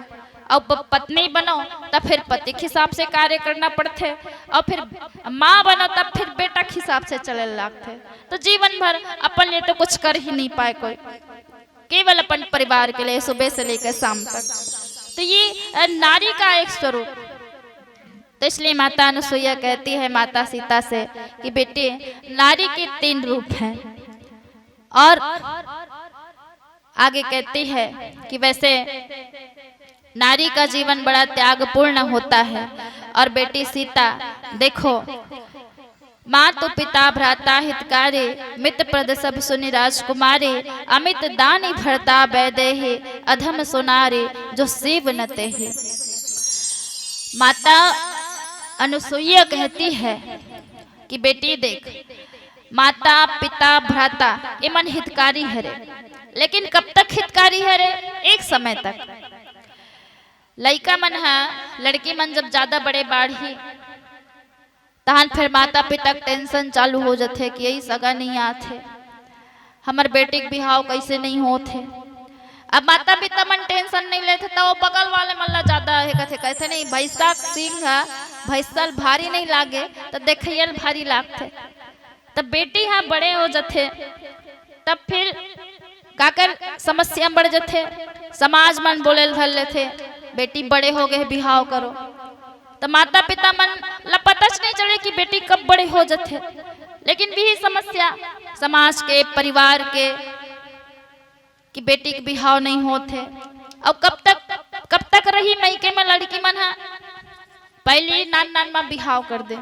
अउ प-, पत्नी बनो तब फिर पति के हिसाब से कार्य करना पड़थे, अउ फिर माँ बनो तब फिर बेटा के हिसाब से चले लागथे। तो जीवन भर अपन लिए तो कुछ कर ही नहीं पाए कोई, केवल अपन परिवार के लिए सुबह से लेकर शाम तक। तो ये, अ, नारी का एक स्वरूप। तो इसलिए माता अनुसुईया कहती है माता सीता से कि बेटी, नारी के तीन रूप हैं। और आगे कहती है कि वैसे नारी का जीवन बड़ा त्यागपूर्ण होता है। और बेटी सीता, देखो, मातु पिता भ्राता हितकारी, मित प्रद सब सुनि राजकुमारी, अमित दानि भरता वैदेही, अधम सो नारी जो सीव न तेही। माता अनुसुईया कहती है कि बेटी देख, माता, पिता, भ्राता, एमन हितकारी हरे, लेकिन कब तक हितकारी हरे? एक समय तक। लइका मन ह, लड़की मन जब ज्यादा बड़े बाढ़ही, तहन फिर माता पिता के tension चालू हो जथे कि यही सगा नहीं आथे, हमर बेटी के बिहाव कैसे नहीं होत हे। अब माता पिता मन tension नहीं लेथे, त वो बगल वाले मन ला ज्यादा हे कथे, कहथे, "नहीं, भैंसा के सींग ह भैंसा ल भारी नहीं लागे, त देखइया ल भारी लागथे।" तब बेटी ह बड़े हो जथे, तब फिर काकर समस्या बढ़ जथे, समाज मन बोले ल धर लेथे, "बेटी बड़े हो गए, बिहाव करो।" त माता पिता मन ला पता च नहीं चले कि बेटी कब बड़े हो जथे, लेकिन वही समस्या समाज के, परिवार के, कि बेटी के बिहाव नहीं होत हे। अउ कब तक, कब तक रही मइके में लड़की मन ह? पहली नान नान में बिहाव कर दे।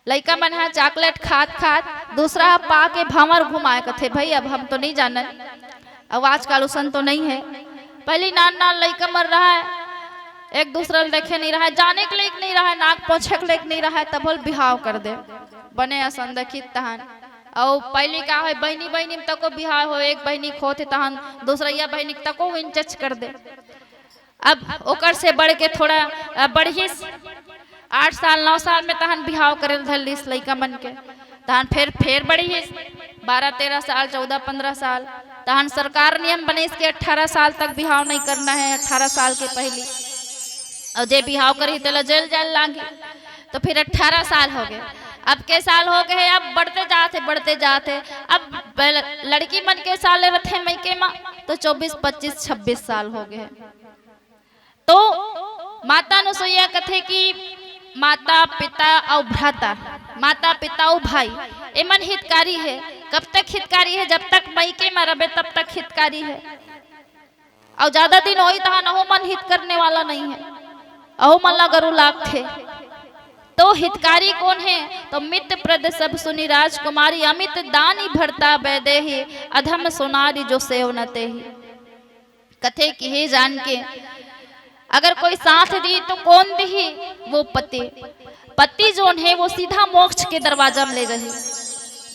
लइका मन ह chocolate खात खात दूसरा ह पा के भंवर घुमाए कथे, "भाई, अब हम तो नहीं जानन।" अब आजकल उसन तो नहीं है। पहली नान नान लइका मन रहा है, एक दूसरा ल देखे नहीं रहा है, जाने के लायक नहीं रहा है, नाक पोछे के लायक नहीं रहा है, तब होल बिहाव कर दे। बने असन देखित तहन। अउ पहली का होय, बहिनी बहिनी में तको बिहाव होय, एक बहिनी के होथे तहन दूसरइया बहिनी के तको इंचच कर दे। अब ओकर से बढ़ के थोड़ा, अ, बढ़िस, आठ साल नौ साल में तहन बिहाव करे ल धर लिस लइका मन के। तहन फेर, फेर बढ़िस, बारह तेरह साल, चौदह पन्द्रह साल। तहन सरकार नियम बनिस कि अठारह साल तक बिहाव नहीं करना है, अठारह साल के पहली। अउ जे बिहाव करही तेला जेल जाए ल लागही। तो फिर अठारह साल हो गए, अब के साल हो गए हे, अब बढ़ते जात हे, बढ़ते जात हे। अब ल-, लड़की मन के साल रथे मइके म, तो चौबीस, पच्चीस, छब्बीस साल हो गए हे। तो माता अनुसुईया कथे कि माता, पिता अउ भ्राता, माता, पिता अउ भाई, एमन हितकारी हे, कब तक हितकारी है? जब तक मइके म रबे, तब तक हितकारी है। अउ ज्यादा दिन होई, तहान अहू मन हित करने वाला नहीं है, अहू मन ला गरू लागथे। तो हितकारी कोन है? तो मित्र प्रद सब सुनी राजकुमारी, अमित दानी भरता बैदेही, अधम सोनारी जो सेव न तेही। कथे कि हे जान के, अगर कोई साथ दी तो कोन दिही? वो पति। पति जोन है, वो सीधा मोक्ष के दरवाजा में ले जाही,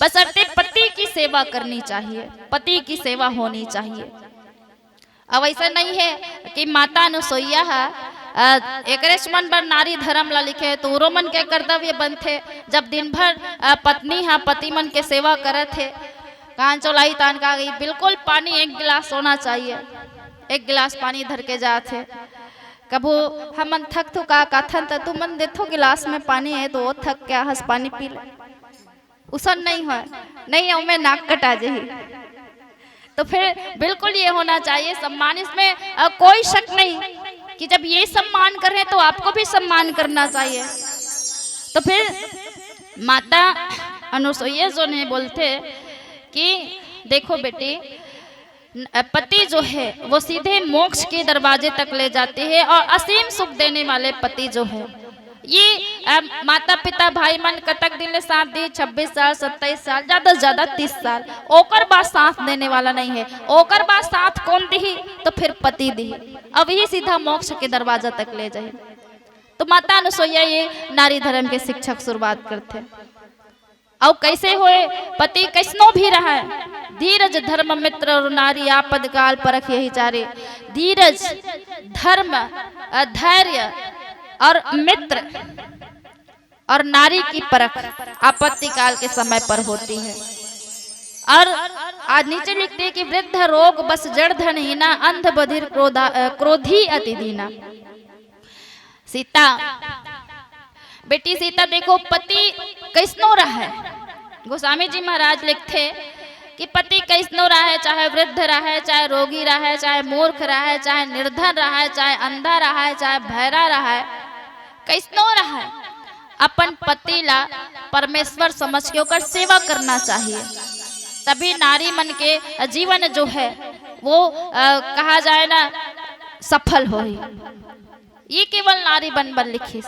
बशर्ते पति की सेवा करनी चाहिए, पति की सेवा होनी चाहिए। अब ऐसा नहीं है कि माता अनुसुईया ह, अ, एकरेच मन बर नारी धर्म ला लिखे, तो उरो मन के कर्तव्य बनथे। जब दिन भर, अ, पत्नी ह पति मन के सेवा करत हे, कान चोलाई तान का गई, बिल्कुल पानी एक गिलास होना चाहिए, एक गिलास पानी धर के जात हे। कभू हमन थक थुका काथन, त तुमन देथो गिलास में पानी है, तो वो थक के आहस पानी पी ले। उसन नहीं होय, नहीं, ओमे नाक कटा जाही। तो फिर बिल्कुल ये होना चाहिए सम्मान, इसमें, अ, कोई शक नहीं कि जब ये सम्मान कर रहे हैं तो आपको भी सम्मान करना चाहिए। तो फिर माता अनुसुईया जो ने बोलथे कि देखो बेटी, न-, पति जो है वो सीधे मोक्ष के दरवाजे तक ले जाते हैं और असीम सुख देने वाले पति जो है, ये, अ, माता पिता भाई मन कतक दिन ले साथ दी? छब्बीस साल, सत्ताईस साल, ज्यादा से ज्यादा तीस साल, ओकर बाद साथ देने वाला नहीं है। ओकर बाद साथ कोन दिही? तो फिर पति दिही। अब ये सीधा मोक्ष के दरवाजा तक ले जाही। तो माता अनुसुईया ये नारी धर्म के शिक्षा के शुरुआत करथे। अउ कैसे होए पति, कैसनो भी रहय, धीरज धर्म मित्र और नारी, आपद काल परख यही चारी। धीरज, धर्म, अ, धैर्य और मित्र और नारी की परख आपत्ति काल के समय पर होती है। और आज नीचे लिखते हैं कि वृद्ध रोग बस जड़ धन हीना, अंध बधिर क्रोधा, अ, क्रोधी अति दीना। सीता, बेटी सीता, देखो पति कैसनो रहय, गोस्वामी जी महाराज लिखथे कि पति कैसनो रहय, चाहे वृद्ध रहय, चाहे रोगी रहय, चाहे मूर्ख रहय, चाहे निर्धन रहय, चाहे अंधा रहय, चाहे भैरा रहय, कैसनो रहय, अपन पति ला परमेश्वर समझ के ओकर सेवा करना चाहिए, तभी नारी मन के जीवन जो है वो, अ, कहा जाए ना, सफल होही। ये केवल नारी बन बर लिखिस।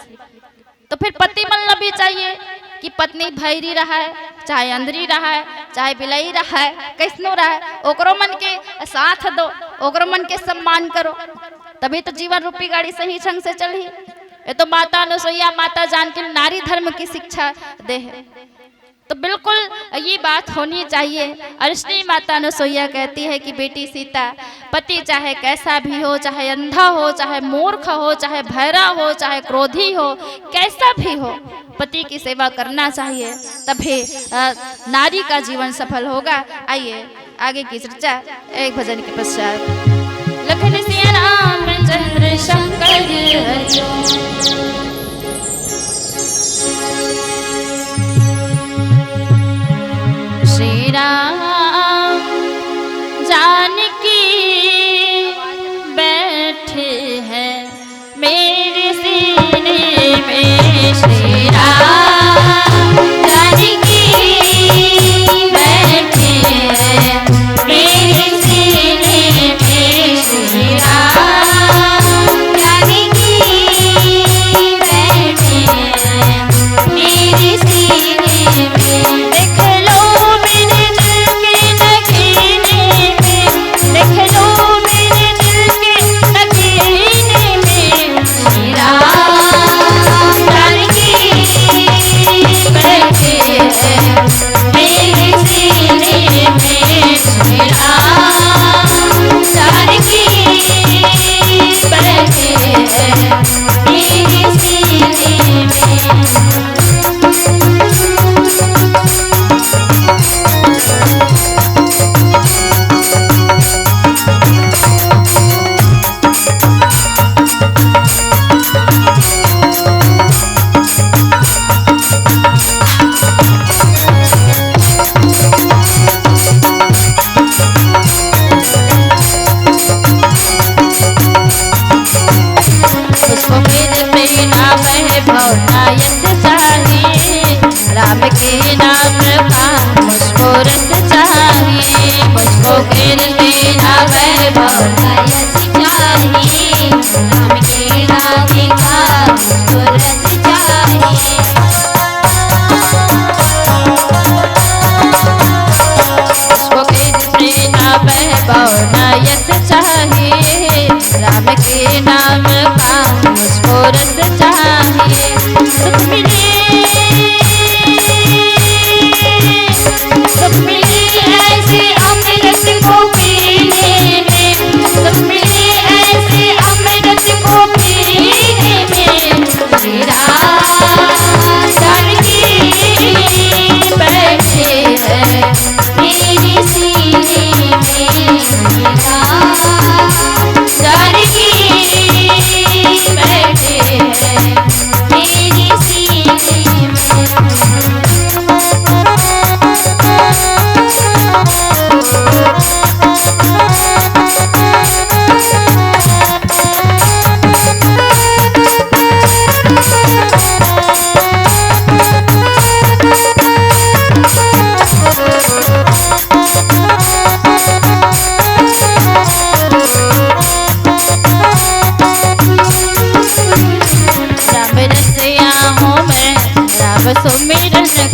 तो फिर पति मन ला भी चाहिए कि पत्नी भैरी रहय, चाहे अंधरी रहय, चाहे बिलई रहय, कैसनो रहय, ओकरो मन के साथ दो, ओकरो मन के सम्मान करो, तभी तो जीवन रूपी गाड़ी सही ढंग से चलही। ये तो माता अनुसुईया, माता जानकी नारी धर्म की शिक्षा दे है। तो बिल्कुल ये बात होनी चाहिए। और इसलिए माता अनुसुईया कहती है कि बेटी सीता, पति चाहे कैसा भी हो, चाहे अंधा हो, चाहे मूर्ख हो, चाहे भैरा हो, चाहे क्रोधी हो, कैसा भी हो, पति की सेवा करना चाहिए, तभी, अ, नारी का जीवन सफल होगा। आइए, आगे की चर्चा एक भजन के पश्चात। लखन सिया रामचंद्र शंकर हरिओम। श्री राम जानकी बैठे हैं मेरे सीने में। श्री राम जानकी बैठे हैं मेरे सीने में। श्री राम जानकी बैठे हैं मेरे सीने में। देख लो मेरे दिल के नगीने में, देख लो मेरे दिल के नगीने में। श्री राम जानकी बैठे हैं मेरे सीने में। श्री राम जानकी बैठे हैं मेरे सीने में। मुझको मेरे प्रेम ना वैभव ना यश चाहिए, राम के नाम का मुझको रस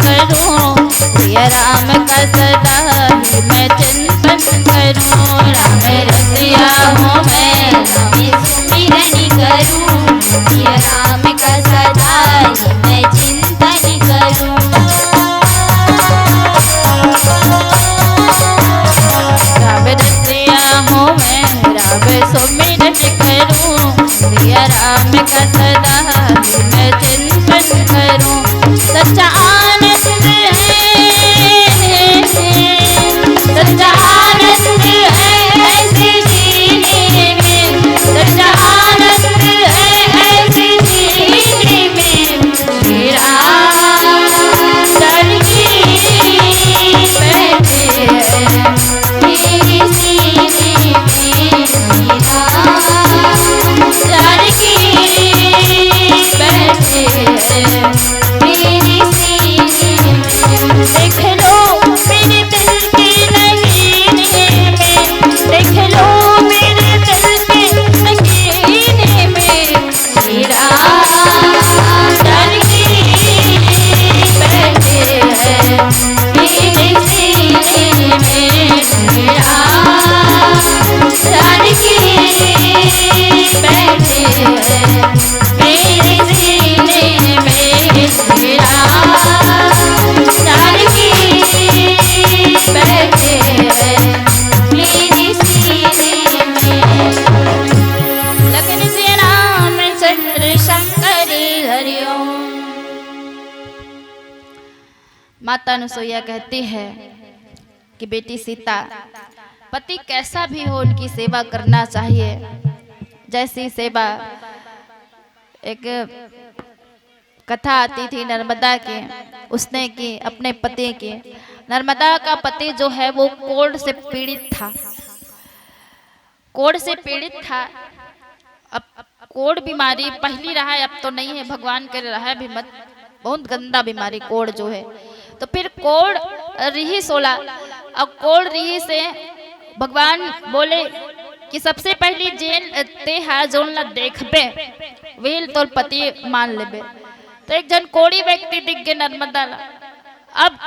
करूं, सिया राम का सदा ही मैं चिंतन करूं। राम रसिया हूँ मैं, राम सुमिरन करूं, सिया राम का सदा ही मैं चिंतन करूं। राम रसिया हूँ मैं, राम सुमिरन करूं, सिया राम का सदा ही मैं चिंतन करूं। सच्चा आनंद है, सच्चा आनंद है ऐसे जीने में, सच्चा आनंद है ऐसे जीने में। मेरा धड़की बैठे है मेरे सीने में, मेरा धड़की बैठे है मेरे सीने में। देख लो मेरे दिल के नगीने में, देख लो मेरे दिल के नगीने में। मेरा धड़की बैठे है मेरे सीने में, मेरा धड़की बैठे है मेरे सीने में, मेरा धड़की बैठे है मेरे सीने में। लखन सिया रामचंद्र शंकर हरिओम। माता अनुसुईया कहती है कि बेटी सीता, पति कैसा भी हो, उनकी सेवा करना चाहिए। जैसी सेवा, एक कथा आती थी नर्मदा की, उसने की अपने पति की। नर्मदा का पति जो है वो कोढ़ से पीड़ित था, कोढ़ से पीड़ित था। अब कोढ़ बीमारी पहली रहा है, अब तो नहीं है, भगवान करे रहा भी मत, बहुत गंदा बीमारी कोढ़ जो है। तो फिर कोढ़ रिहिस ओला, अब कोढ़ रिहिस से भगवान बोले कि सबसे पहली जेन ते हा जोन ला देखबे, वेल तोर पति मान लेबे। तो एक जन कोढ़ी व्यक्ति दिख गे नर्मदा ला। अब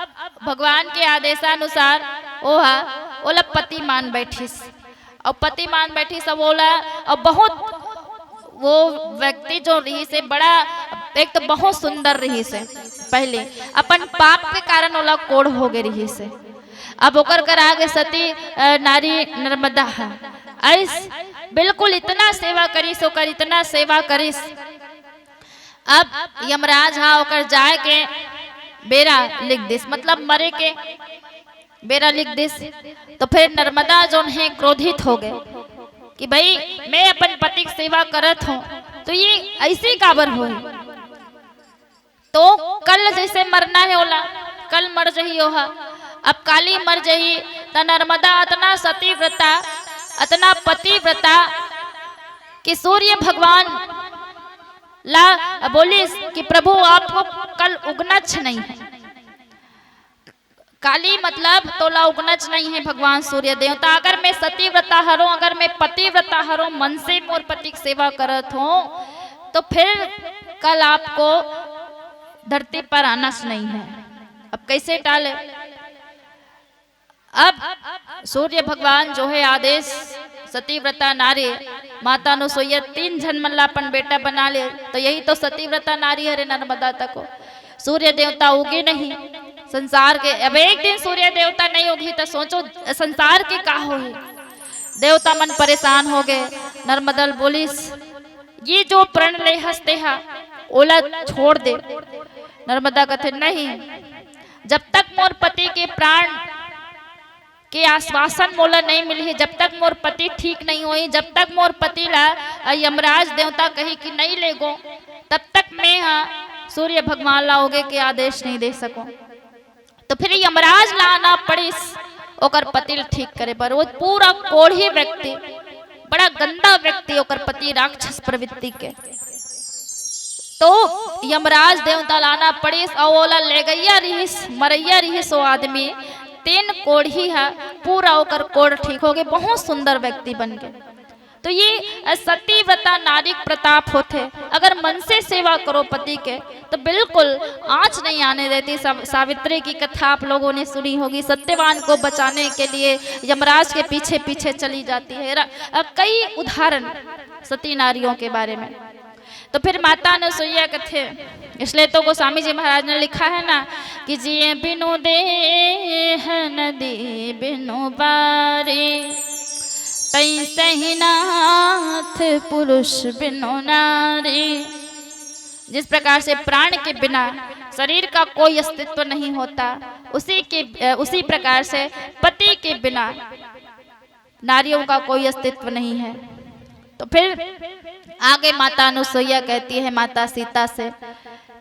भगवान के आदेशानुसार ओहा ओला पति मान बैठिस, अउ पति मान बैठिस, अउ ओला, अउ बहुत वो व्यक्ति जो रिहिस हे बड़ा, एक तो बहुत सुंदर रिहिस हे, पहले अपन पाप के कारण ओला कोढ़ हो गे रिहिस हे। अब ओकर कर आगे सती, अ, नारी नर्मदा ह, अइस बिल्कुल इतना सेवा करिस, ओकर इतना सेवा करिस। अब यमराज ह ओकर जाए के बेरा लिख दिस, मतलब मरे के बेरा लिख दिस। तो फिर नर्मदा जोन हे क्रोधित हो गे कि भाई, मैं अपन पति के सेवा करत हूँ, तो ये अइसे काबर होही? तो कल जइसे मरना हे ओला, कल मर जही ओहा। अब काली मर जही, त नर्मदा अतना सतीव्रता, अतना पतिव्रता कि सूर्य भगवान ला बोलिस कि प्रभु, आपको कल उगना च नहीं है। काली मतलब तोला उगना च नहीं है भगवान सूर्य देवता। अगर मैं सतीव्रता हरों, अगर मैं पतिव्रता हरों, मन से मोर पति के सेवा करत हों, तो फिर कल आपको धरती पर आना च नहीं है। अब कैसे टाले? अब सूर्य भगवान जो है आदेश, सतीव्रता नारी माता अनुसुईया तीन झन मन ला अपन बेटा बना ले, तो यही तो सतीव्रता नारी हरे नर्मदा तको। सूर्य देवता उगे नहीं संसार के, अब एक दिन सूर्य देवता नहीं उगी तो सोचो संसार के का होही। देवता मन परेशान हो गे। नर्मदा ल बोलिस, ये जो प्रण ले हस तेहा, ओला छोड़ दे। नर्मदा कथे, नहीं, जब तक मोर पति के प्राण के आश्वासन मोला नहीं मिलही, जब तक मोर पति ठीक नहीं होही, जब तक मोर पति ला, अ, यमराज देवता कही कि नहीं लेगो, तब तक मैं ह सूर्य भगवान ला उगे के आदेश नहीं दे सकों। तो फिर यमराज ला आना पड़िस ओकर पति ल ठीक करे बर। वो पूरा कोढ़ी व्यक्ति, बड़ा गंदा व्यक्ति, ओकर पति राक्षस प्रवृत्ति के। तो यमराज देवता ला आना पड़िस, अउ ओला लेगइया रिहिस, मरइया रिहिस वो आदमी। तेन कोढ़ी ह पूरा ओकर कोढ़ ठीक हो गे, बहुत सुंदर व्यक्ति बन गे। तो ये, अ, सती व्रता नारी प्रताप होथे। अगर मन से सेवा करो पति के, तो बिल्कुल आँच नहीं आने देती। साव-, सावित्री की कथा आप लोगों ने सुनी होगी, सत्यवान को बचाने के लिए यमराज के पीछे पीछे चली जाती है। र-, अ, कई उदाहरण सती नारियों के बारे में। तो फिर माता अनुसुईया कथे, इसलिए तो गोस्वामी जी महाराज ने लिखा है ना कि जिए बिनु देह नदी बिनु बारी, तई सही नाथ पुरुष बिनु नारी। जिस प्रकार से प्राण के बिना शरीर का कोई अस्तित्व नहीं होता, उसी के, अ, उसी प्रकार से पति के बिना नारियों का कोई अस्तित्व नहीं है। तो फिर आगे माता अनुसुईया कहती है माता सीता से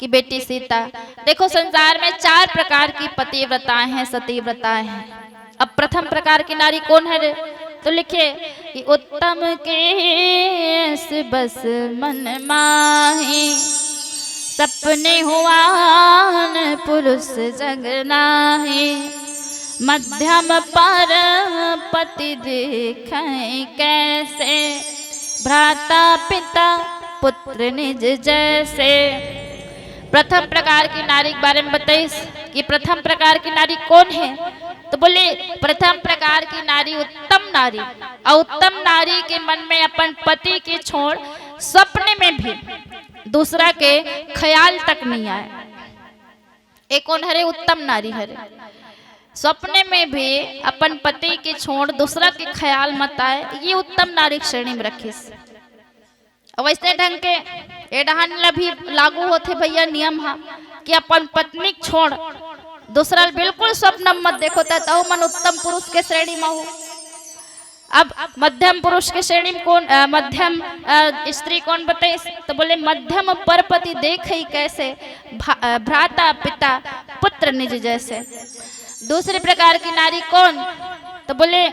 कि बेटी सीता, देखो, संसार में चार प्रकार की पतिव्रताएं हैं, सतीव्रताएं हैं। अब प्रथम प्रकार की नारी कौन है रे? तो लिखे कि उत्तम केस बस मन माही, सपने हुआन पुरुष जग नाही। मध्यम पर पति देखें कैसे, भ्राता पिता पुत्र निज जैसे। प्रथम प्रकार की नारी के बारे में बताइस कि प्रथम प्रकार की नारी कौन है। तो बोले, प्रथम प्रकार की नारी उत्तम नारी। और उत्तम नारी के मन में अपन पति के छोड़ सपने में भी दूसरा के ख्याल तक नहीं आए। ये कौन हरे? उत्तम नारी हरे। सपने में भी अपन पति के छोड़ दूसरा के ख्याल मत आए, ये उत्तम नारी के श्रेणी में रखिस। अब वैसने ढंग के ए डहन ला भी लागू होथे भैया नियम हा कि अपन पत्नी के छोड़ दूसरा ल बिल्कुल स्वप्न म मत देखो, त तहु मन उत्तम पुरुष के श्रेणी म हो। अब मध्यम पुरुष के श्रेणी में कौन, अ, मध्यम, अ, स्त्री कौन बताइस? तो बोले, मध्यम परपति देखई कैसे, भा-, अ, भ्राता पिता पुत्र निज जैसे। दूसरे प्रकार की नारी कौन? तो बोले,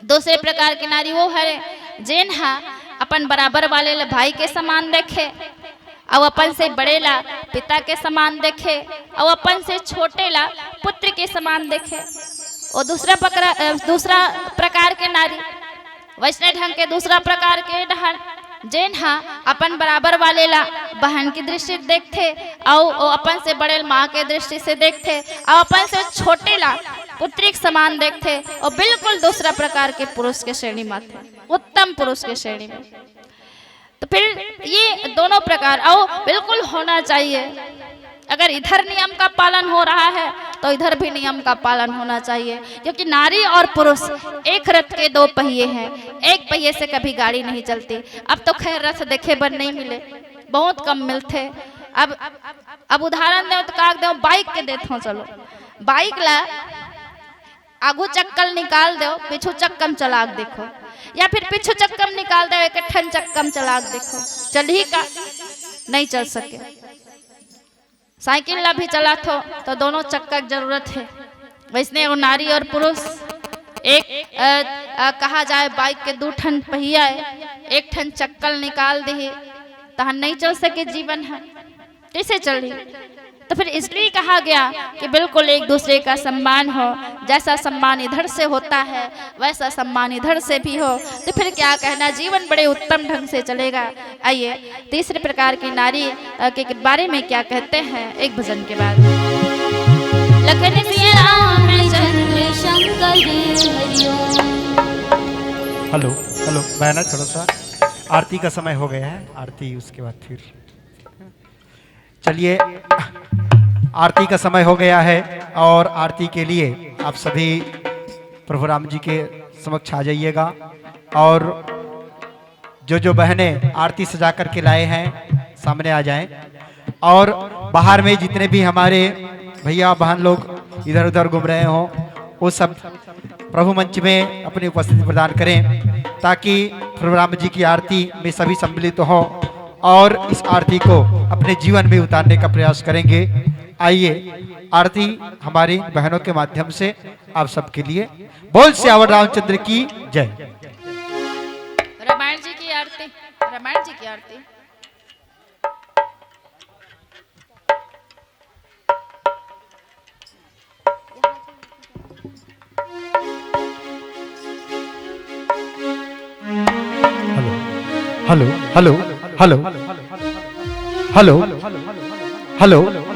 दूसरे प्रकार की नारी वो हरे जेन हा अपन बराबर वाले ला भाई के समान देखे, अउ अपन से बड़े ला पिता के समान देखे, अउ अपन से छोटे ला पुत्र के समान देखे। वो दूसरा प्रकार, अ, दूसरा प्रकार के नारी, वैसने ढंग के दूसरा प्रकार के डहन, जेन हा अपन बराबर वाले ला बहन की दृष्टि से देखथे, अउ वो अपन से बड़े ला माँ के दृष्टि से देखथे, अउ अपन से छोटे ला पुत्री के समान देखथे, वो बिल्कुल दूसरा प्रकार के पुरुष के श्रेणी में आथे, उत्तम पुरुष के श्रेणी में। तो फिर ये दोनों प्रकार अउ बिल्कुल होना चाहिए। अगर इधर नियम का पालन हो रहा है तो इधर भी नियम का पालन होना चाहिए, क्योंकि नारी और पुरुष एक रथ के दो पहिए हैं, एक पहिए से कभी गाड़ी नहीं चलती। अब तो खैर रथ देखे बर नहीं मिले, बहुत कम मिलथे। अब, अब उदाहरण देव तो का देव, बाइक के देत हो, चलो बाइक ला आगू चक्का ल निकाल देव, पीछू चक्का म चला के देखो, या फिर पीछू चक्का म निकाल देव, एक ठन चक्का म चला के देखो, चलही का? नहीं चल सके। साइकिल ला भी चलाथो तो दोनों चक्का के जरूरत है। वैसने वो नारी और पुरुष एक, अ, अ, कहा जाए बाइक के दू ठन पहिया है, एक ठन चक्का ल निकाल देहे तहन नहीं चल सके जीवन है, कैसे चलही? तो फिर इसलिए कहा गया कि बिल्कुल एक दूसरे का सम्मान हो, जैसा सम्मान इधर से होता है वैसा सम्मान इधर से भी हो, तो फिर क्या कहना, जीवन बड़े उत्तम ढंग से चलेगा। आइए, तीसरे प्रकार की नारी, अ, के, के बारे में क्या कहते हैं एक भजन के बाद। लखन सिया रामचंद्र शंकर हरिओम। हेलो, हेलो, बहना, थोड़ा सा आरती का समय हो गया है, आरती उसके बाद फिर। चलिए, आरती का समय हो गया है और आरती के लिए आप सभी प्रभु राम जी के समक्ष आ जाइएगा और जो जो बहनें आरती सजा करके लाए हैं, सामने आ जाएं। और बाहर में जितने भी हमारे भैया बहन लोग इधर उधर घूम रहे हों, वो सब प्रभु मंच में अपनी उपस्थिति प्रदान करें, ताकि प्रभु राम जी की आरती में सभी सम्मिलित हों और इस आरती को अपने जीवन में उतारने का प्रयास करेंगे। आइए, आरती हमारी बहनों के माध्यम से आप सबके लिए। बोल सियावर रामचंद्र की जय। रामायण जी की आरती, रामायण जी की आरती। Hello, hello, hello, hello, hello.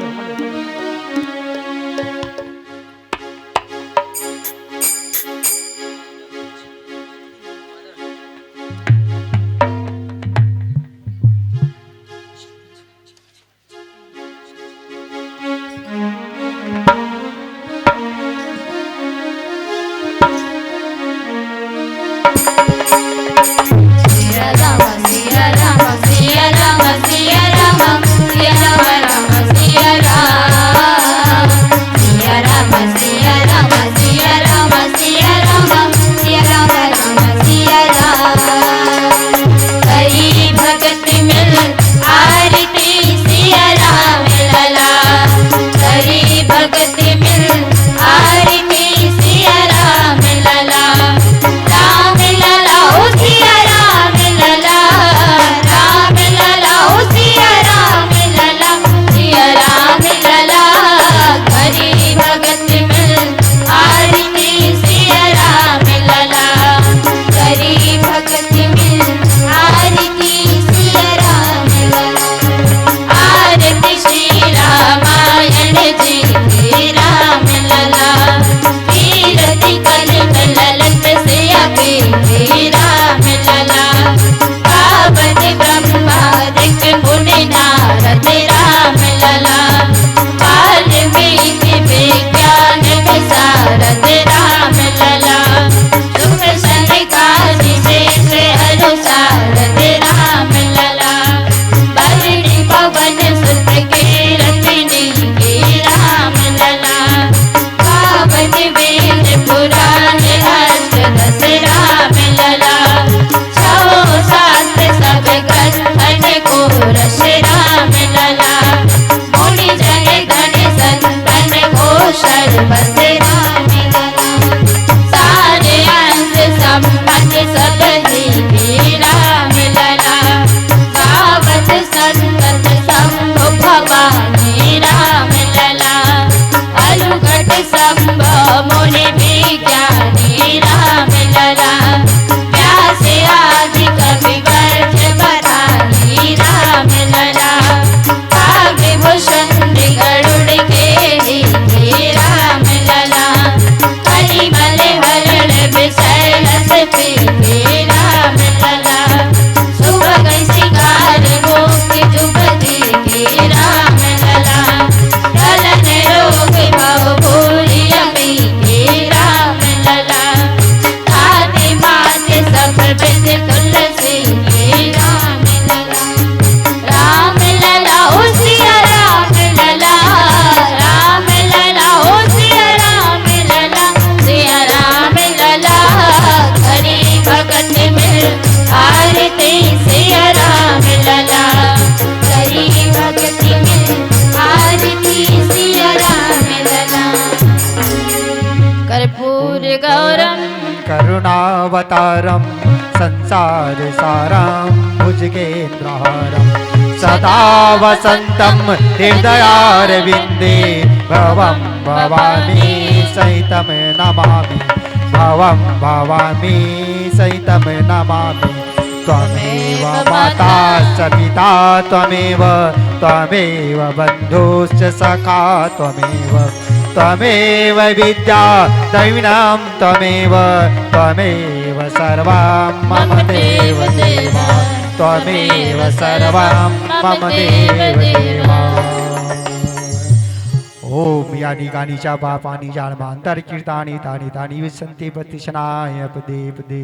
ओम यानि कानि च पापानि जानमान्तरकृतानि तानि तानि विशन्ति प्रतिशनाय पदे पदे।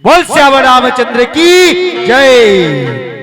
बोल सियावर रामचंद्र की जय।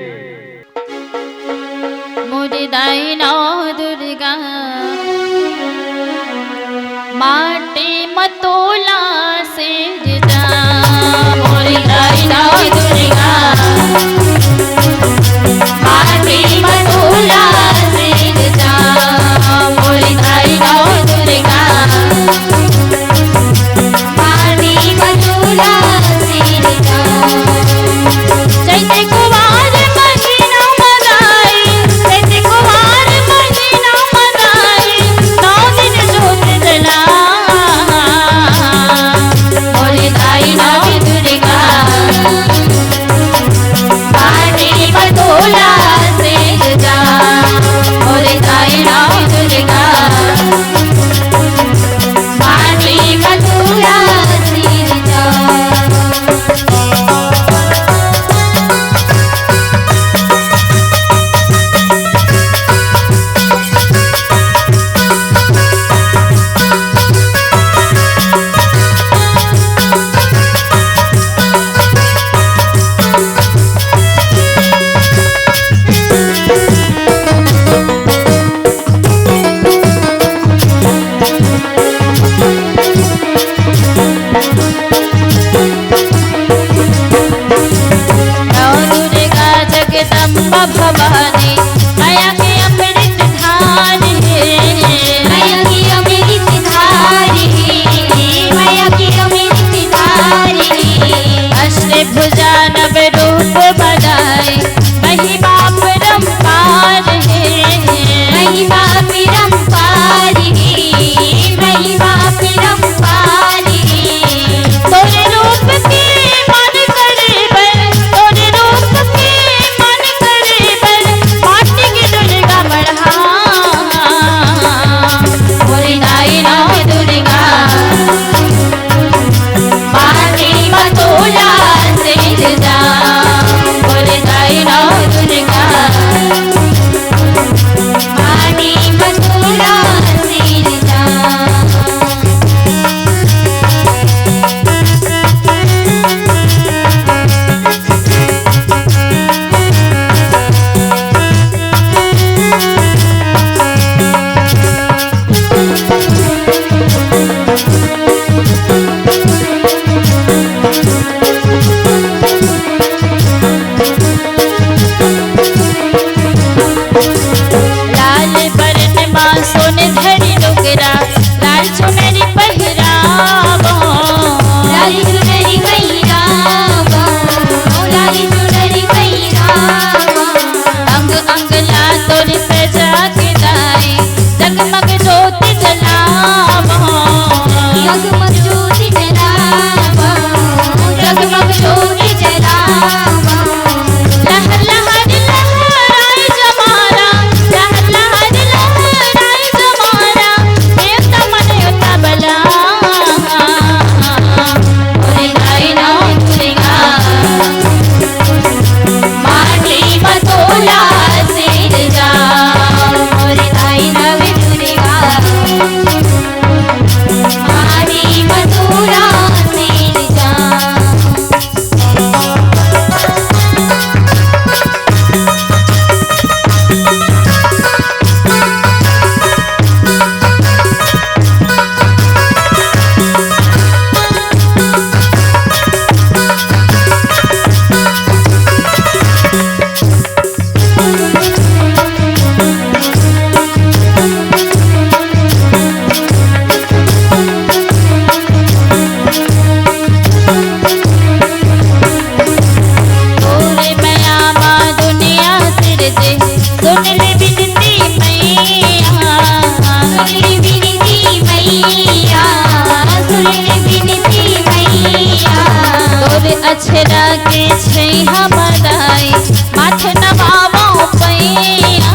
छेरा के छैहा मदाई, माथे नवावो पैया।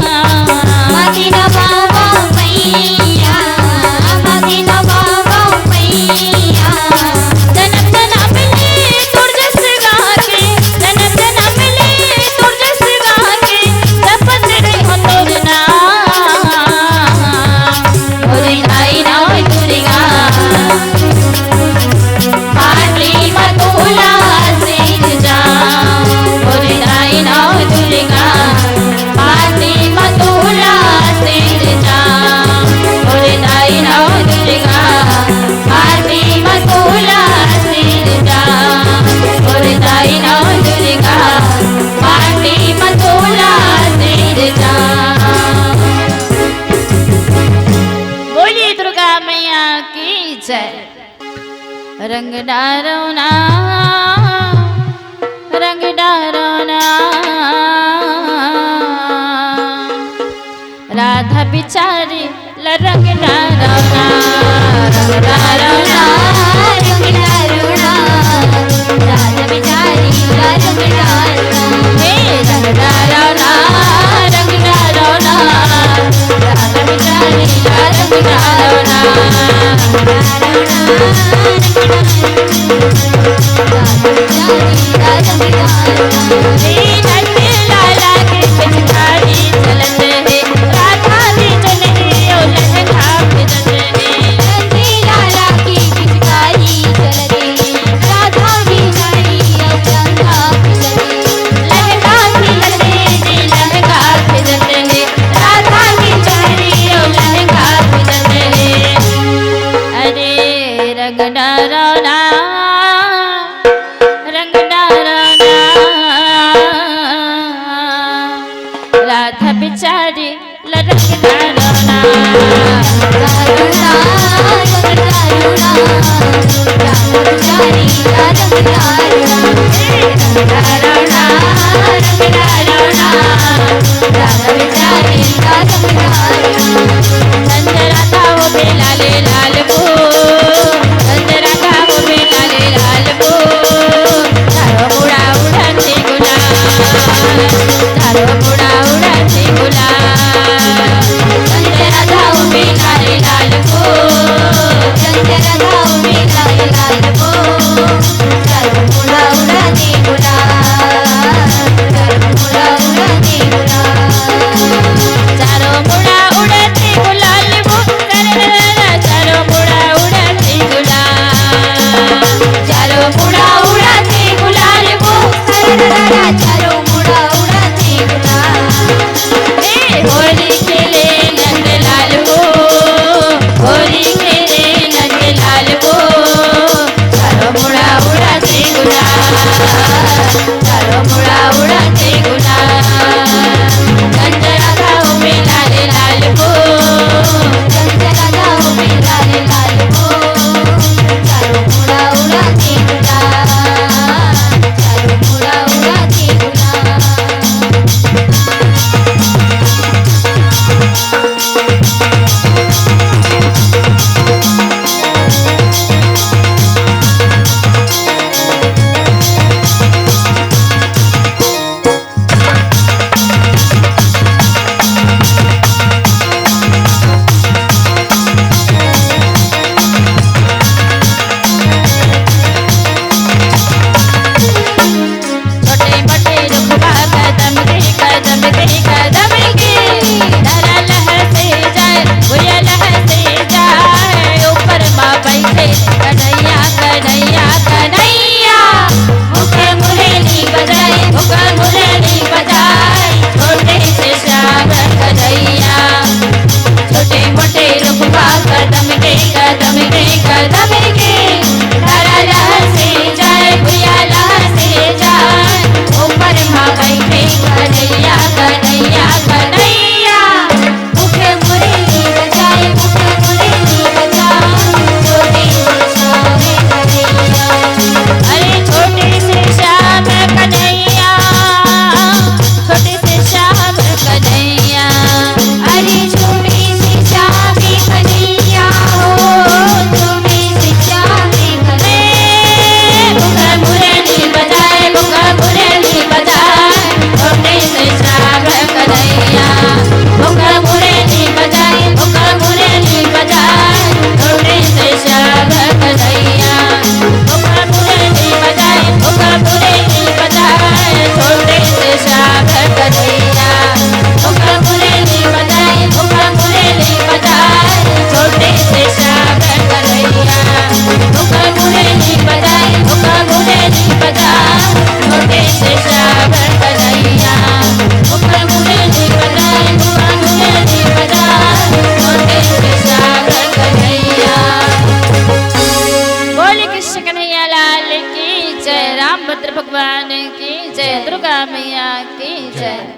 माथे नवावो पैया, माथे नवावो पैया। जनम जनम ले तोर जस गाके, जनम जनम ले तोर जस गाके, जपत रहिहूँ तोर नाम। मोरे दाई नौ दुर्गा, माटी म तोला सिरजा, मोरे दाई नौ दुर्गा, माटी म तोला सिरजा, मोरे दाई नौ दुर्गा, माटी म तोला सिरजा, मोरे दाई नौ दुर्गा, माटी म तोला सिरजा। बोलिए दुर्गा मैया की जय। रंग डारो ना, रंग डारो ना, राधा बिचारी ला रंग डारो ना, रंग डारो ना, रंग डारो ना, राधा बिचारी ला रंग डारो ना। हे रंग डारो ना, रंग डारो ना, राधा बिचारी ला रंग डारो ना। अरे रंग डारो ना, रंग डारो ना, राधा बिचारी ला रंग डारो ना। लाल की जय, रामभद्र भगवान की जय, दुर्गा मैया की जय।